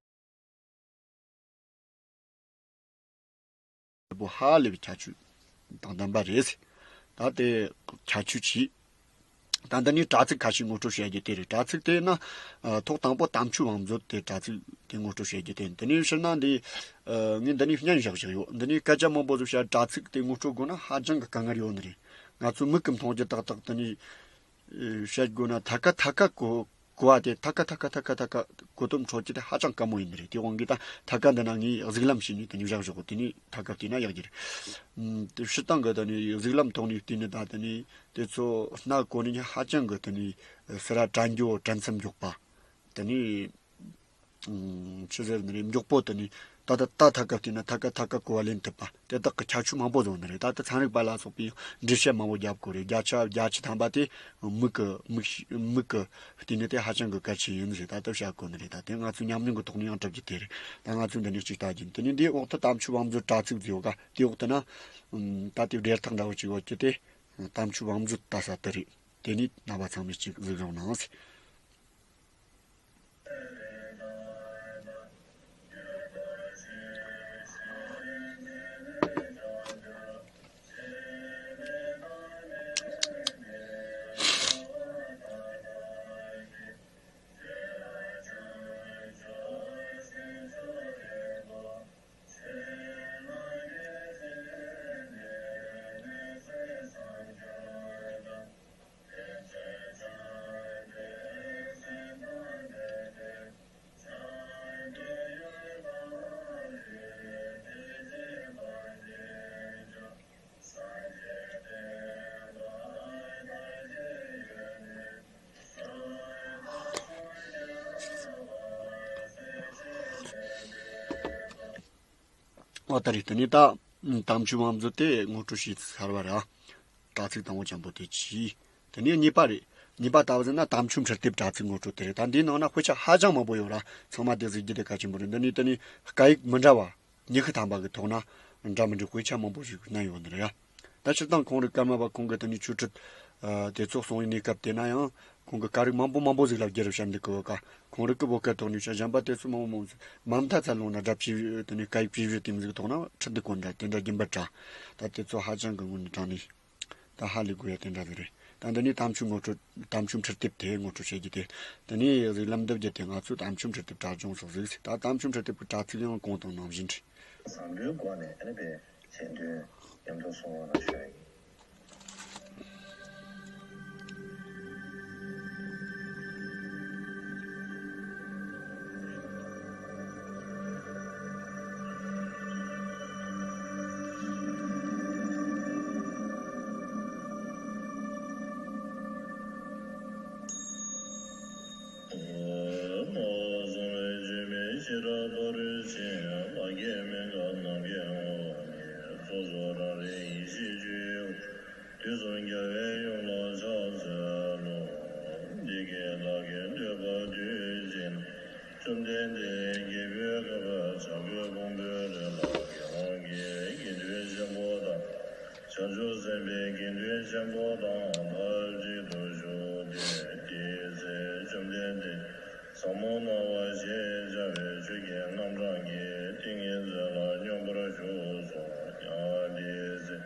པོ་ཧ་ལས་པའི་ཁྱད་ཆོས་དང་ལྡན་པ་རེད། ད་དེ་ཁྱད་ཆོས་ཆེ། ད་འདི་ནས་དྲ་ཚིགས་ཁ་ཤས་ངོ་སྤྲོད་བྱེད་རྒྱུ་དེ་རེད། དྲ་ཚིགས་དེ་ན་ཨ་ཐོག་དང་པོ་དམ་ཆོས་བང་མཛོད་དེ་དྲ་ཚིགས་དེ་ངོ་སྤྲོད་བྱེད་རྒྱུ་དེ་ཡིན། དེ་ནས་ཕྱིར་ན་འདི་ཨ་ངས་འདི་ནས་བརྙན་བཞག་བཞག་ཡོད། འདི་ནས་སྐད་ཆ་མང་པོ་ཟིག་བཤད། དྲ་ཚིགས་དེ་ངོ་སྤྲོད་དགོས་ན་ཧ་ཅང་གི་དཀའ་ངལ་ཡོད་ནི་རེད། ང་ཚོ་མིག་གིས་མཐོང་རྒྱུ་ཏག་ཏག་དེ་ནས་ཨ་བཤད་དགོས་ན་ཐ་ཀ་ཐ་ཀ་གོ་གོ་བ་དེ་ཐ་ཀ་ཐ་ཀ་ཐ་ཀ་ཐ་ཀ་གོ་དོན་འཕྲོད་རྒྱུ་དེ་ཧ་ཅང་དཀའ་མོ་ཡིན་ནི་རེད། དེ་དབང་གིས་ད་ཐ་ཀ་འདི་ན་ངས་གཟིགས་ལམ་བྱས་ནས་དེ་ནས་བཞག་བཞག་གོ། དེ་ནས་ཐ་ཀ་བལྟས་ན་ཡག་གི་རེད། ཨམ་དེ་སྤྱིར་བཏང་གི་དེ་ནས་གཟིགས་ལམ་ཐོག་ནས་བལྟས་ནས་ད་དེ་ནས་དེ་ཚོ་སྣ་གོ་ནས་ཧ་ཅང་གི་དེ་ནས་ཟུར་ར་དྲན་རྒྱུ་དྲན་མཚམས་འཇོག་པ། དེ་ནས་ཨམ་ཆི་ཟེར་ནི་རེད། མགྱོགས་པོ་དེ་ནས་ད་ད་ད་ཐ་ཀ་བལྟས་ན་ཐ་ཀ་ཐ་ཀ་གོ་བ་ལེན་ཐུབ་པ་དེ་དག་གི་ཁྱད་ཆོས་མང་པོ་བཟུང་ནི་རེད། ད་ལྟ་ཚན་རིག་པ་ལ་སོགས་པས་འགྲེལ་བཤད་མང་པོ་རྒྱབ་དགོས་རེད། བརྒྱ་ཆ་བརྒྱད་ཅུ་ཐམ་པ་དེ་མིག་གི་མིག་མིག་གི་བལྟས་ནས་དེ་ཧ་ཅང་གི་གལ་ཆེན་ཡིན་ཟེར། ད་ལྟ་བཤད་དགོས་ནི་རེད། ད་དེ་ང་ཚོའི་ཉམས་མྱོང་གི་ཐོག་ནས་ཡང་གྲུབ་རྒྱུ་དེ་རེད། ད་ང་ཚོས་འདི་ནས་ཅིག་ལྟ་རྒྱུ་ཡིན། དེ་ནས་འདིའི་འོག་ཏུ་དམ་ཆོས་བང་མཛོད་དྲ་ཚིགས་ཟེར་ཡོད་ག་དེའི་འོག་ཏུ་ན་ཨམ་ད་དེ་སྦྲེལ་ཐག་འདྲ་བོ་ཅིག་ཡོད་རྒྱུ་དེ་དམ་ཆོས་བང་མཛོད་ལྟ་ས་དེ་རེད། དེ་ནས་རྣམ་པ་ཚང་མས་ཅིག་གཟིགས་རོགས་གནང་ཟེར། ཨོ་ད་རེད། དེ་ནས་ད་དམ་ཆོས་བང་མཛོད་དེ་ངོ་སྤྲོད་བྱས་ཚར་བ་རེད། དྲ་ཚིགས་དང་པོ་ཅན་པོ་དེ་གྱིས། དེ་ནས་གཉིས་པ་རེད། གཉིས་པ་ལྟ་བུ་ཟེར་ན་དམ་ཆོས་འཕྲུལ་དེབ་དྲ་ཚིགས་ངོ་སྤྲོད་དེ་རེད། ད་འདིའི་ནང་ན་དཔེ་ཆ་ཧ་ཅང་མང་པོ་ཡོད་ར། ཚང་མ་དེ་གཟིགས་རྒྱུ་དེ་གལ་ཆེན་པོ་རེད། འདི་ནས་དེ་ནས་སྐད་ཡིག་མི་འདྲ་བ་ཉི་ཤུ་ཐམ་པ་གི་ཐོག་ན་འདྲ་མི་འདྲའི་དཔེ་ཆ་མང་པོ་ཞིག་བསྣན་ཡོད་ནི་རེད་ཡ། ད་སྤྱིར་བཏང་ཁོང་རིགས་ཀརྨ་པ་ཁོང་གིས་དེ་ནས་ཆོས་ཁྲིད་ཨ་དེ་ཚོ་གསུང་བའི་གནས་སྐབས་དེ་ན་ཡང་ཁོང་གིས་སྐད་རིགས་མང་པོ་མང་པོ་ཟིག་ལ་བསྒྱུར་བཤད་འདུག་གི་ཡོད་ཀ་ཁོང་རིགས་ཀྱི་བོད་སྐད་ཐོག་ནས་བཤད། གཞན་པ་དེ་ཚོ་མང་པོ་མང་པོ་ཟིག་མ་མཐའ་ཚ་ལོང་ན་སྒྲ་ཕྱི་དེ་ནས་སྐད་ཡིག་ཕྱི་བཤད་དེ་མོ་ཟིག་ཐོག་ན་ཁྲིད་འདུག་གོ་འདྲ་དེ་འདྲ་རྒྱུན་པར་འདྲ། ད་དེ་ཚོ་ཧ་ཅང་གི་ངོ་ནས་དྲང་ནས་ད་ཧ་ལས་དགོས་ཡ་དེ་འདྲ་ཟིག་རེད། ད་འདི་ནས་དམ་ཆོས་ངོ་སྤྲོད་དམ་ཆོས་འཕྲུལ་དེབ་དེ་ངོ་སྤྲོད་བྱེད་རྒྱུ་དེ། དེ་ནས་གཟིགས་ལམ་འདེབས་རྒྱུ་དེ་ང་ཚོས་དམ་ཆོས་འཕྲུལ་དེབ་དྲ་སྦྱོང་སོགས་གཟིགས་ཟེར། ད་དམ་ཆོས་འཕྲུལ་དེབ་ཀྱི་དྲ་ཚིགས་ཡང་གོང་དང་ནང་བཞིན་རེད། བསམ་བློའི་སྒོ་ནས་ཨ་ནི་པའི་ཆེད་དོན་མཉམ་དུ་སོང་བ་ལ་ཞུ་ཡ་ཡིན། དུས་གསུམ་རྒྱལ་བའི་ཡུམ་ལ་ཕྱག་འཚལ་ལོ། འདི་སྐད་བདག་གིས་ཐོས་པ་དུས་གཅིག་ན། བཅོམ་ལྡན་འདས་ཀྱིས་རྒྱལ་པོའི་བཀའ་སྒྲུབ་བྱ་རྒོད་ཕུང་པོའི་རི་ལ་རྒྱལ་དབང་གི་དགེ་འདུན་ཆེན་པོ་དང་། བྱང་ཆུབ་སེམས་དཔའི་དགེ་འདུན་ཆེན་པོ་དང་ཐབས་གཅིག་ཏུ་བཞུགས་ཏེ། དེའི་ཚེ་བཅོམ་ལྡན་འདས་ཟབ་མོ་སྣང་བ་ཞེས་བྱ་བའི་ཆོས་ཀྱི་རྣམ་གྲངས་ཀྱི་ཏིང་ངེ་འཛིན་ལ་སྙོམས་པར་ཞུགས་སོ། ཡང་དེའི་ཚེ་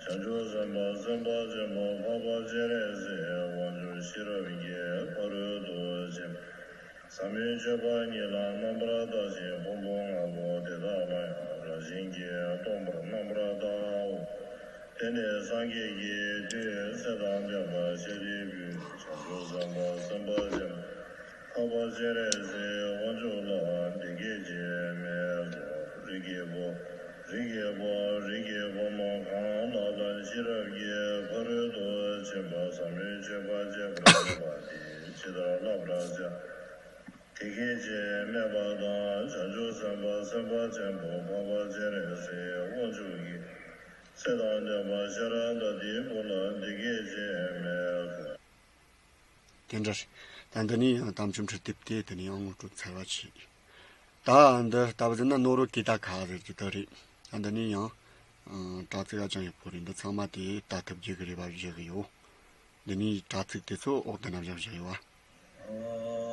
བྱང་ཆུབ་སེམས་དཔའ་སེམས་དཔའ་ཆེན་པོ་འཕགས་པ་སྤྱན་རས་གཟིགས་དབང་ཕྱུག་ཤེས་རབ་ཀྱི་ཕ་རོལ་ཏུ་ཕྱིན་པ་ཟབ་མོའི་སྤྱོད་པ་ཉིད་ལ་རྣམ་པར་བལྟ་ཞིང་ཕུང་པོ་ལྔ་པོ་དེ་དག་ལ་ཡང་རང་བཞིན་གྱིས་སྟོང་པར་རྣམ་པར་བལྟའོ། དེ་ནས་སངས་རྒྱས་ཀྱི་མཐུས་ཚེ་དང་ལྡན་པ་ཤཱ་རིའི་བུས་བྱང་ཆུབ་སེམས་དཔའ་སེམས་དཔའ་ཆེན་པོ་འཕགས་པ་སྤྱན་རས་གཟིགས་དབང་ཕྱུག་ལ་འདི་སྐད་ཅེས་སྨྲས་སོ། རིགས་ཀྱི་བུ། རིགས་ཀྱི་བུ། རིགས་ཀྱི་བུ་མོ་གང་ལ་ལ་ཤེས་རབ་ཀྱི་ཕ་རོལ་ཏུ་ཕྱིན་པ་ཟབ་མོའི་སྤྱོད་པ་སྤྱད་པར་བྱེད་པ་དེས་ཇི་ལྟར་བསླབ་པར་བྱ། དེ་སྐད་ཅེས་སྨྲས་པ་དང་། བྱང་ཆུབ་སེམས་དཔའ་སེམས་དཔའ་ཆེན་པོ་འཕགས་པ་སྤྱན་རས་གཟིགས་དབང་ཕྱུག་གིས་ཚེ་དང་ལྡན་པ་ཤ་ར་དྭ་ཏིའི་བུ་ལ་འདི་སྐད་ཅེས་སྨྲས་སོ། དེ་འདྲ་རེད། ད་འདི་ནས་ཡང་དམ་ཆོས་འཕྲུལ་དེབ་དེ་དེ་ནས་ཡང་ངོ་སྤྲོད་ཚར་བ་བྱས། ད་འདི་ལྟ་བུ་ཟེར་ན་ནོར་བུ་གི་ད་ག་ཟེར་གྱི་ད་རེད། ད་འདི་ནས་ཡང་ཨ་དྲ་ཚིགས་ཧ་ཅང་ཡག་པོ་རེད། འདི་ཚང་མ་དེ་ལྟ་ཐུབ་རྒྱུ་གི་རེ་བ་བཞེས་གི་ཡོད། འདི་ནས་དྲ་ཚིགས་དེ་ཚོ་འོག་ཏུ་ན་བཞག་བཞག་ཡོད་བ།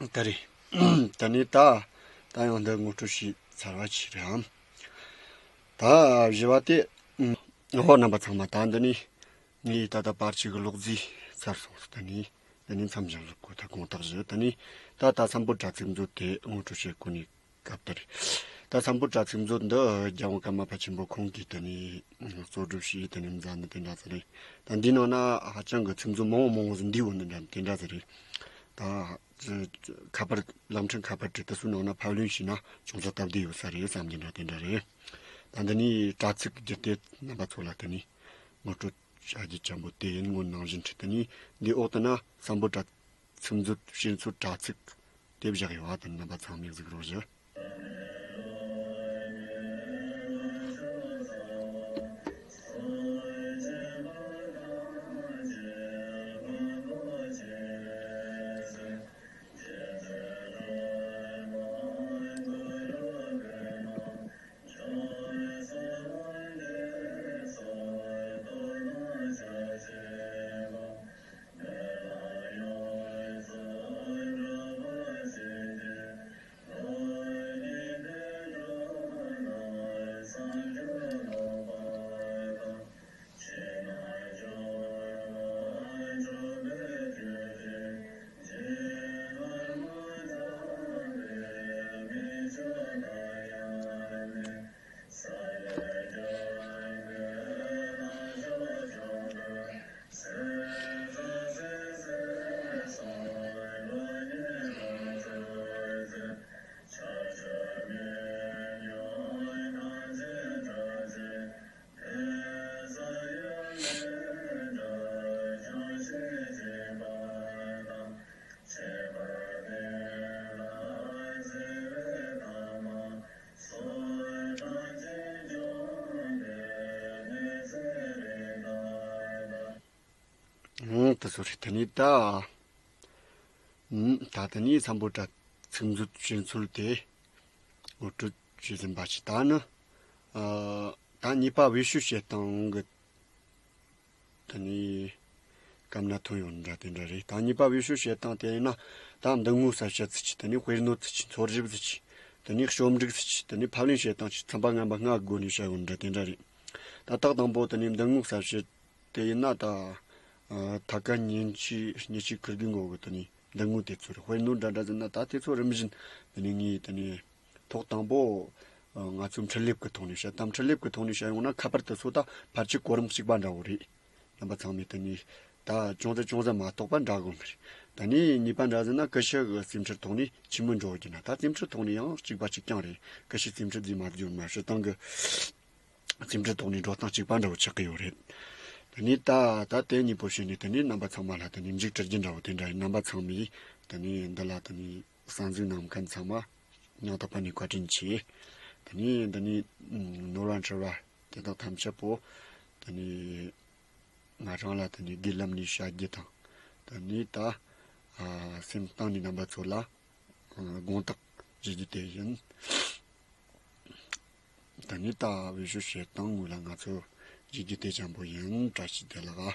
ད་རེད། ད་ནི་ད། ད་ཡང་འདི་ངོ་སྤྲོད་བྱས་ཚར་བ་ཅིག་རེད་ཨང་། ད་བཞི་བ་དེ། ཨ་ཧོ་རྣམ་པ་ཚང་མ། ད་འདི་ནི་ངའི་ད་ལྟ་པར་ཆས་ཀྱི་ལོག་རྫིས་ཚར་སོང་། ད་ནི་འདི་ནི་མཚམས་བཞག་ལ་གོ་ད་དགོངས་དག་ཞུ། ད་ནི་ད་ད་སམ་བྷོ་ཊ་ཚིག་མཛོད་དེ་ངོ་སྤྲོད་བྱེད་གོ་ནི་སྐབས་དེར། ད་སམ་བྷོ་ཊ་ཚིག་མཛོད་འདི་རྒྱལ་དབང་ཀརྨ་པ་ཆེན་པོ་ཁོང་གིས་དེ་ནས་གཙོ་སྒྲུབ་བྱས། དེ་ནས་མཛད་ནི་དེ་འདྲ་ཟིག་རེད། ད་འདིའི་ནང་ན་ཧ་ཅང་གི་ཚིག་མཛོད་མང་བོ་མང་བོ་ཟིག་འདུས་ཡོད་ནི་འདྲ་དེ་འདྲ་ཟིག་རེད། ད་ཁ་པར་ལམ་འཕྲིན་ཁ་པར་བྲིས་དེ་ཚོའི་ནང་ན་ཕབ་ལེན་བྱས་ན་ཅུང་ཟད་སྟབས་བདེ་ཡོད་ས་རེད་བསམ་གྱི་འདྲ་དེ་འདྲ་རེད། ད་འདི་ནས་དྲ་ཚིགས་བརྒྱུད་དེ་རྣམ་པ་ཚོ་ལ་དེ་ནས་ངོ་སྤྲོད་བྱ་རྒྱུ་ཅན་པོ་དེ་ཡིན། ངོ་ནང་བཞིན་བྲིས། དེ་ནས་འདིའི་འོག་ཏུ་ན་སམ་བྷོ་ཊ་ཚིག་མཛོད་ཕྱིར་ཚུར་དྲ་ཚིགས་དེ་བཞག་ཡོད་པ་དེ་རྣམ་པ་ཚང་མས་གཟིགས་རོགས་ཞུ། ཨང་། དེ་ཚོ་རེད། དེ་ནས་ད། ཨང་། ད་དེ་ནས་སམ་བྷོ་ཊ་ཚིག་མཛོད་ཕྱིར་ཚུར་དེ་ངོ་སྤྲོད་བྱས་ཟིན་པ་ཞིག་ད་ནི། ཨ། ད་གཉིས་པ་བེད་སྤྱོད་བྱེད་སྟངས་གི་དེ་ནས་སྐབས་ན་ཐོན་ཡོང་འདྲ་དེ་འདྲ་རེད། ད་གཉིས་པ་བེད་སྤྱོད་བྱེད་སྟངས་དེ་ཡིན་ན། ད་མདུན་ངོས་གསལ་བཤད་ཚུལ་གྱི། དེ་ནས་དཔེར་ན་ཚུལ་གྱི། འཚོལ་ཞིབ་ཚུལ་གྱི། དེ་ནས་ཞིབ་འཇུག་ཚུལ་གྱི། དེ་ནས་ཕབ་ལེན་བྱེད་སྟངས་ཀྱི་ཚན་པ་ངན་པ་ལྔ་སྒོ་ནས་བཤད་ཡོང་འདྲ་དེ་འདྲ་རེད། ད་རྟགས་དང་པོ་དེ་ནས་མདུན་ངོས་གསལ་བཤད་དེ་ཡིན་ན་ད། ཨ། ཐད་ཀར་མཉེན་ཆས་མཉེན་ཆས་ཁུར་གི་མགོ་གི་དེ་ནས་མདུན་ངོས་དེ་ཚོ་རེད། དཔེར་ན་འདྲ་འདྲ་ཟེར་ན། ད་དེ་ཚོ་རིམ་བཞིན་དེ་ནས་ངས་དེ་ནས་ཐོག་དང་པོ། ཨ། ང་ཚོའི་འཕྲུལ་ལས་ཀྱི་ཐོག་ནས་བཤད། ད་འཕྲུལ་ལས་ཀྱི་ཐོག་ནས་བཤད་ཡོང་ན་ཁ་པར་དེ་ཚོ་ད་ཕལ་ཆེར་གོ་རིམ་གཅིག་པ་འདྲ་བོ་རེད། རྣམ་པ་ཚང་མས་དེ་ནས་ད་ཅུང་ཟད་ཅུང་ཟད་མ་གཏོགས་པ་འདྲ་དགོས་ནི་རེད། ད་ནས་གཉིས་པ་འདྲ་ཟེར་ན་ཀུ་ཤུ་གི་རྩིས་འཕྲུལ་ཐོག་ནས་ཕྱི་མོ་འགྲོ་རྒྱུ་ན། ད་རྩིས་འཕྲུལ་ཐོག་ནས་ཡང་གཅིག་པ་གཅིག་རྐྱང་རེད། ཀུ་ཤུ་རྩིས་འཕྲུལ་རྫས་མ་བརྗོད་མ་སྤྱིར་བཏང་གི་རྩིས་འཕྲུལ་ཐོག་ནས་འགྲོ་སྟངས་གཅིག་པ་འདྲ་བོ་ཆགས་ཀྱི་ཡོད་རེད། དེ་ནས་ད་ད་དེ་གཉིས་པོ་བྱས་ནས་དེ་ནས་རྣམ་པ་ཚང་མ་ལ་དེ་ནས་མཇུག་སྒྲིལ་རྒྱུ་འདྲ་བོ་དེ་འདྲ་ཡིན། རྣམ་པ་ཚང་མས་དེ་ནས་འདི་ལ་དེ་ནས་གསན་གཟིགས་གནང་མཁན་ཚང་མ་སྙིང་ཐག་པ་ནས་བཀའ་དྲིན་ཆེ། དེ་ནས་འདི་ནས་ནོར་བ་འཁྲུལ་བ་དེ་དག་ཐམས་ཅད་པོ་དེ་ནས་ང་རང་ལ་དེ་ནས་དགེ་ལམ་ནས་བཤད་རྒྱུ་དང་། དེ་ནས་ད་ཨ་སེམས་གཏིང་ནས་རྣམ་པ་ཚོ་ལ་ཨ་དགོངས་དག་ཞུ་རྒྱུ་དེ་ཡིན། དེ་ནས་ད་བེད་སྤྱོད་བྱེད་སྟངས་ངོས་ལ་ང་ཚོ་ཞུ་རྒྱུ་དེ་ཙམ་པོ་ཡིན། བཀྲ་ཤིས་བདེ་ལེགས།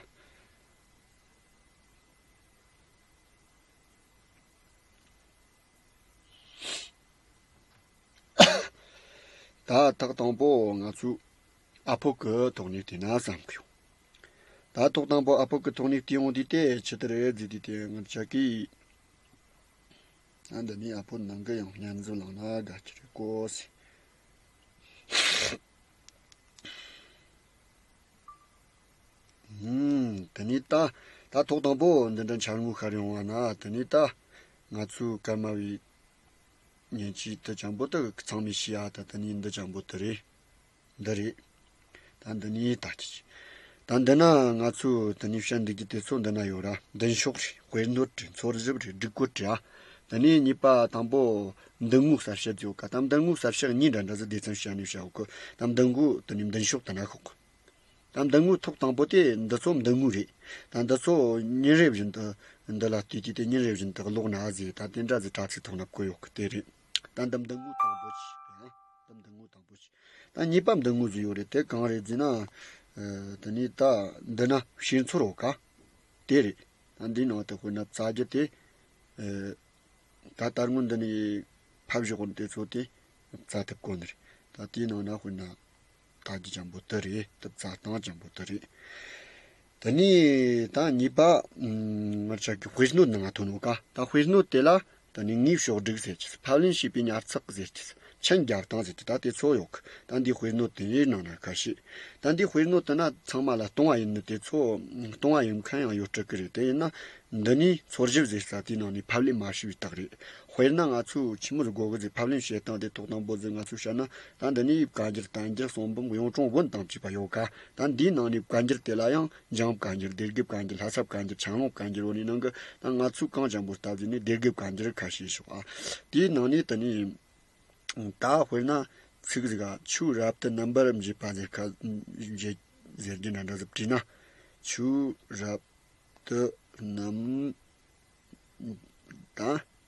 ད་ཐོག་དང་པོ་ང་ཚོས་ཨ་ཕོ་གི་ཐོག་ནས་བལྟས་ན་བསམ་གི་ཡོད། ད་ཐོག་དང་པོ་ཨ་ཕོ་གི་ཐོག་ནས་བལྟས་ཡོང་དུས་དེ་ཆི་ཏི་རེད་ཟེར་དུས་དེ་ང་ཅག་གིས། ཨ། འདི་ནས་ཨ་ཕོ་ནང་གི་ཡང་བརྙན་བཟོ་བླངས་ན་དགའ་གི་རེད་གོ་ཟེར། ཨུམ། དེ་ནས་ད་ད་ཐོག་དང་པོ་འདི་འདྲ་འཆར་ངོ་ཤར་ཡོང་བ་ན། དེ་ནས་ད་ང་ཚོའི་ཀརྨ་པའི་མཉེན་ཆས་དེ་ཙམ་པོ་དེ་ཚང་མས་ཤེས་ཡ། ད་དེ་ནས་འདི་ཙམ་པོ་དེ་རེད། འདི་རེད། ད་འདི་ནས་ད་ཅི། ད་འདི་ན་ང་ཚོས་དེ་ནས་བཤད་འདོད་རྒྱུ་དེ་ཚོ་འདི་ན་ཡོད་ར། མདུན་ཤོག་རེད། དཔེར་ན་རེད། འཚོལ་ཞིབ་རེད། སྒྲིག་བཀོད་རེད། ཨ། དེ་ནས་གཉིས་པ་དང་པོ་མདུན་ངོས་གསལ་བཤད་ཡོད་ཀ། ད་མདུན་ངོས་གསལ་བཤད་གཉིས་འདྲ་འདྲ་ཟིག་སྡེ་ཚན་བྱས་ནས་བཤད་ཡོད་གི། ད་མདུན་ངོས་དེ་ནས་མདུན་ཤོག་དེ་ན་ཤོག་གི། ད་མདུན་ངོས་ཐོག་དང་པོ་དེ་འདི་ཚོ་མདུན་ངོས་རེད། ད་འདི་ཚོ་ཉིན་རེ་བཞིན་དུ་འདི་ལ་ལྟོས་དུས་དེ་ཉིན་རེ་བཞིན་དུ་ཀློག་ན་ཟེར། ད་དེ་འདྲ་ཟིག་དྲ་ཚིགས་ཐོག་ན་བཀོད་ཡོད་གི། དེ་རེད། ད་འདི་མདུན་ངོས་དང་པོ་ཞིག་རེད། ཨ། འདི་མདུན་ངོས་དང་པོ་ཞིག། ད་གཉིས་པ་མདུན་ངོས་ཟིག་ཡོད་རེད། དེ་གང་རེད་ཟེར་ན། ཨ། དེ་ནས་ད་འདི་ན་ཕྱིར་ཚུར་ཡོད་ཀ། དེ་རེད། ད་འདིའི་ནང་དུ་དཔེར་ན་བཙལ་རྒྱུ་དེ། ཨ། ད་ལྟར་སྔོན་འདི་ནས་ཕབ་བཞག་གོ་ནི་དེ་ཚོ་དེ་བཙལ་ཐུབ་གོ་ནི་རེད། ད་དེའི་ནང་ན་དཔེར་ན་ད་རྒྱུ་ཅན་པོ་དེ་རེད། ད་བཙལ་སྟངས་ཅན་པོ་དེ་རེད། དེ་ནས་ད་གཉིས་པ་ང་ཅག་གི་དཔེར་སྣོད་ནང་ཐོན་ནོ་ཀ་ད་དཔེར་སྣོད་དེ་ལ། ད་ནི་དངོས་ཕྱོགས་སྒྲིག་ཟེར་གྱི། ཕབ་ལེན་བྱས་པའི་ཉར་ཚགས་ཟེར་གྱི། མཆན་རྒྱབ་སྟངས་ཟེར་གྱི། ད་དེ་ཚོ་ཡོད་གི། ད་འདི་དཔེར་སྣོད་དེ་ཡི་ནང་ན་ཁ་ཤས། ད་འདི་དཔེར་སྣོད་དེ་ན་ཚང་མ་ལ་སྟོང་བ་ཡིན་ནི་དེ་ཚོ་སྟོང་བ་ཡིན་མཁན་ཡང་ཡོད་སྲིད་གི་རེད། དེ་ཡིན་ན་འདི་ནི་འཚོལ་ཞིབ་ཟེར་ས་དེའི་ནང་ནས་ཕབ་ལེན་མ་བྱས་པའི་རྟགས་རེད། དཔེར་ན་ང་ཚོས་ཆི་མོ་ཟིག་དགོས་གི་ཟེར། ཕབ་ལེན་བྱེད་སྟངས་དེ་ཐོག་དང་པོ་ཟིག་ང་ཚོས་བཤད་ན། ད་འདི་ནི་བཀའ་འགྱུར་བསྟན་འགྱུར་གསུང་འབུམ་གཡུང་དྲུང་བོན་དང་བཅས་པ་ཡོད་ཀ་ད་འདིའི་ནང་ནས་བཀའ་འགྱུར་དེ་ལ་ཡང་འཇམ་བཀའ་འགྱུར། སྡེ་དགེ་བཀའ་འགྱུར། ལྷ་ས་བཀའ་འགྱུར། ཆན་ལུང་བཀའ་འགྱུར། འོ་ནི་ནང་གི་ད་ང་ཚོས་གང་ཅན་པོ་ལྟ་བཞིན་ནས་སྡེ་དགེ་བཀའ་འགྱུར་ཁ་ཤས་ཤོག་ཨ། དེའི་ནང་ནས་དེ་ནས་ད་དཔེར་ན་ཚིག་ཟིག་ག་ཆོས་རབ་ཏུ་རྣམ་པར་འབྱེད་པ་ཟེར་ཁ་འབྱེད་ཟེར་རྒྱུ་འདྲ་འདྲ་ཟིག་བྲིས་ན། ཆོས་རབ་ཏུ་རྣམ་ད་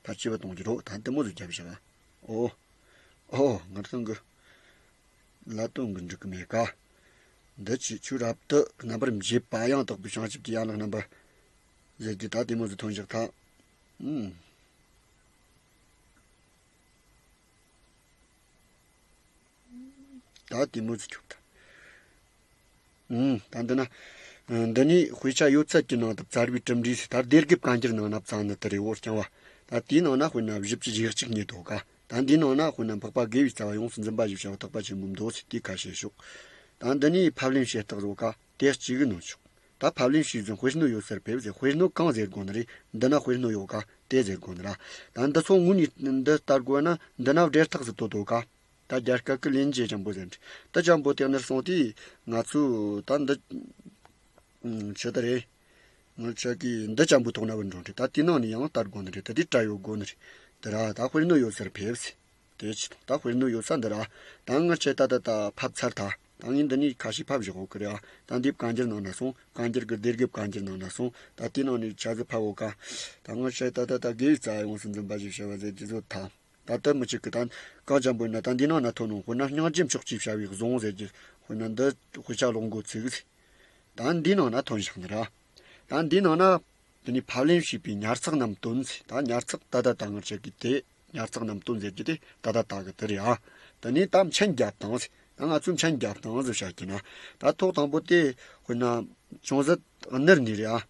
ཕལ་ཆེ་བ་གཏོང་རྒྱུ་རོ། ད་དེ་མོ་ཟིག་རྒྱབ་བཞག་ཨོ། ཨོ། ངར་ཐང་གི་ལ་དོན་གི་འགྲིག་གི་མེད་ཀ་འདི་ཅི་ཆོས་རབ་ཏུ་རྣམ་པར་འབྱེད་པ་ཡང་དག་པའི་བྱང་ཆུབ་ཀྱི་ཡན་ལག་རྣམ་པ་ཟེར་གྱི། ད་དེ་མོ་ཟིག་ཐོན་བཞག་ཐལ། ཨུམ། ད་དེ་མོ་ཟིག་ཆོག་ཐལ། ཨུམ། ད་འདི་ན། ཨ། འདི་ནི་དཔེ་ཆ་ཡོད་ཚད་ཀྱི་ནང་དུ་བཙལ་བའི་གྲུབ་འབྲས་སུ། ད་སྡེ་དགེ་བཀའ་འགྱུར་ནང་ན་བཙལ་ནི་དེ་རེད། འོ་རྐྱང་བ། ད་དེའི་ནང་ན་དཔེར་ན་བཞི་བཅུ་ཞེ་གཅིག་རྙེད་དོ་ཀ་ད་འདིའི་ནང་ན་དཔེར་ན་འཕགས་པ་དགེ་བའི་རྩ་བ་ཡོངས་སུ་འཛིན་པ་ཞེས་བྱ་བ་ཐེག་པ་ཆེན་པོའི་མདོ་ཟེར་དེ་ཁ་ཤས་ཤོག་ད་འདི་ནི་ཕབ་ལེན་བྱེད་སྟངས་རོ་ཀ་དེ་གཅིག་གི་ནོ་ཆོག་ད་ཕབ་ལེན་བྱས་ཟིན་དཔེར་སྣོད་ཡོད་སར་ཕེབས་ཟེར། དཔེར་སྣོད་གང་ཟེར་དགོས་ནི་རེད། འདི་ན་དཔེར་སྣོད་ཡོད་ཀ་དེ་ཟེར་དགོས་ནི་ར། ད་འདི་ཚོ་དངོས་ནས་འདི་ལྟར་དགོས་ན་འདི་ན་སྦྲེལ་ཐག་ཟིག་དོ་དོ་ཀ་ད་རྒྱ་སྐད་ཀྱི་ལན་ཅེ་ཅན་པོ་ཟེར་འདྲི། ད་ཅན་པོ་དེ་ནར་སོང་དུས་ང་ཚོས་ད་འདི་ཆི་ད་རེད། ང་ཆ་གི་འདི་ཅན་པོ་ཐོག་ན་བུད་འགྲོ་འདྲི། ད་དེ་ནང་ནས་ཡང་ལྟར་དགོས་ནི་རེད། ད་དེ་བྲལ་ཡོད་དགོས་ནི་རེད། དེ་ར་ད་དཔེར་སྣོད་ཡོད་སར་ཕེབས་ཟེར། དེ་ཅི་ད་དཔེར་སྣོད་ཡོད་ས་འདི་ར། ད་ང་ཆ་ད་ད་ད་ཕབ་ཚར་ཐལ། ད་ངས་འདི་ནས་ཁ་ཤས་ཕབ་བཞག་ཡོད་གི་རེད་ཨ། ད་འདི་བཀའ་འགྱུར་ནང་ན་སོང་། བཀའ་འགྱུར་གི་སྡེ་དགེ་བཀའ་འགྱུར་ནང་ན་སོང་། ད་དེ་ནང་ནས་ཆ་ཟིག་ཕབ་ཡོད་ཀ་ད་ང་ཆ་ད་ད་ད་དགེ་བའི་རྩ་ཡོངས་སུ་འཛིན་པ་ཞེས་བྱ་བ་ཟེར་གྱི་བཟོ་ཐལ། ད་ལྟ་མི་གཅིག་གི་ད་གང་ཅན་པོ་ཡིན་ན་ད་འདི་ནང་ན་ཐོན་ནོ། དཔེར་ན་སྙིང་རྗེ་མཆོག་ཅེས་བྱ་བའི་གཟུངས་ཟེར་གྱི། དཔེར་ན་འདི་དཔེ་ཆ་ཀློག་འགོ་ཚུགས་ཟེར། ད་འདི་ནང་ན་ཐོན་བཞག་ནི་ར། ད་འདི་ནང་ན་དེ་ནས་ཕབ་ལེན་བྱས་པའི་ཉར་ཚགས་རྣམས་བཏོན་ཟེར། ད་ཉར་ཚགས་ད་ད་ད་ངར་ཆ་གི་དེ་ཉར་ཚགས་རྣམས་བཏོན་ཟེར་གྱི་དེ་ད་ད་ད་གི་དེ་རེད་ཨ། དེ་ནས་ད་མཆན་རྒྱབ་སྟངས་ཟེར། ད་ང་ཚོས་མཆན་རྒྱབ་སྟངས་ཟེར་བྱ་གྱི་ན། ད་ཐོག་དང་པོ་དེ་དཔེར་ན་ཅུང་ཟད་ནུར་ནི་རེད་ཨ།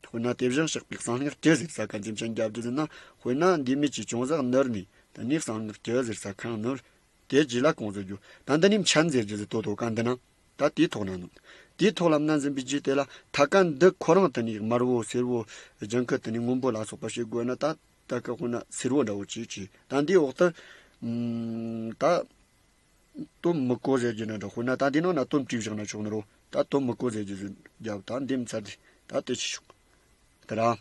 དཔེར་ན་དེ་བཞིན་གཤེགས་པའི་གསང་སྔགས་ཀྱི་ཟེར་ས་ག་འཛིན་ཅན་རྒྱབ་རྒྱུ་ཟེར་ན། དཔེར་ན་འདི་མི་གྱིས་ཅུང་ཟད་ནུར་ནས་དེ་ནས་གསང་སྔགས་ཀྱི་ཟེར་ས་ཁང་ནུར། དེ་རྗེས་ལ་གོང་ཟེར་རྒྱུ། ད་འདི་ནས་མཆན་ཟེར་རྒྱུ་ཟེར་དོ་དོ་ག་འདི་ན། ད་དེའི་ཐོག་ན་ནུར། དེའི་ཐོག་ལ་མནན་ཟིན་པའི་རྗེས་དེ་ལ་ཐད་ཀ་འདི་ཁོ་རང་དེ་ནས་དམར་བོ་སེར་བོ་ལྗང་ཁུ་དེ་ནས་སྔོན་པོ་ལ་སོགས་པ་བྱེད་དགོས་ན། ད་ད་ག་དཔེར་ན་སེར་བོ་འདྲ་བོ་ཅིག་བྱས། ད་འདིའི་འོག་ཏུ་ད། དོམ་མི་གོ་ཟེར་རྒྱུ་ན་འདྲ། དཔེར་ན་ད་འདི་ནང་ན་དོམ་བྲིས་བཞག་ན་ཆོག་ནི་རོ། ད་དོམ་མི་གོ་ཟེར་རྒྱུ་ཟིན་རྒྱབ། ད་འདི་མི་ཚར་དེ་ད་དེ་ཅི་ཆོག་དེ་ར།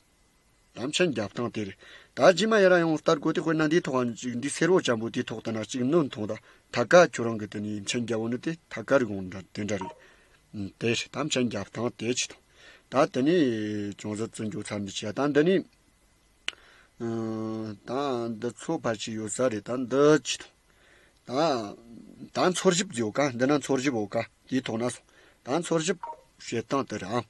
ད་མཆན་རྒྱབ་སྟངས་དེ་རེད། ད་རྗེས་མ་ཡ་ར་ཡང་ལྟར་གོ་དེ། དཔེར་ན་འདིའི་ཐོག་ཅིག་འདི་སེར་བོ་ཅན་པོ་དེའི་ཐོག་ཏུ་ན་ཅིག་ནོན་ཐོང་། ད་ཐད་ཀ་ཁྱོད་རང་གི་དེ་ནས་མཆན་རྒྱབ་འོ་ནི་དེ་ཐད་ཀ་རིག་འོང་འདྲ་དེ་འདྲ་རེད། ཨུམ། དེ་རེད། ད་མཆན་རྒྱབ་སྟངས་དེ་ཅི་ཐོང་། ད་དེ་ནས་ཅུང་ཟད་བཙུན་འཇུག་ཚར་འདི་ཅི་ཡ། ད་འདི་ནས། ཨང་། ད་འདི་ཚོ་ཕལ་ཆེར་ཡོད་ས་རེད། ད་འདི་ཅི་ཐོང་། ད་ད་འཚོལ་ཞིབ་ཡོད་ཀ་འདི་ན་འཚོལ་ཞིབ་ཡོད་ཀ་དེའི་ཐོག་ན་སོང་། ད་འཚོལ་ཞིབ་བྱེད་སྟངས་དེ་རེད་ཨང་།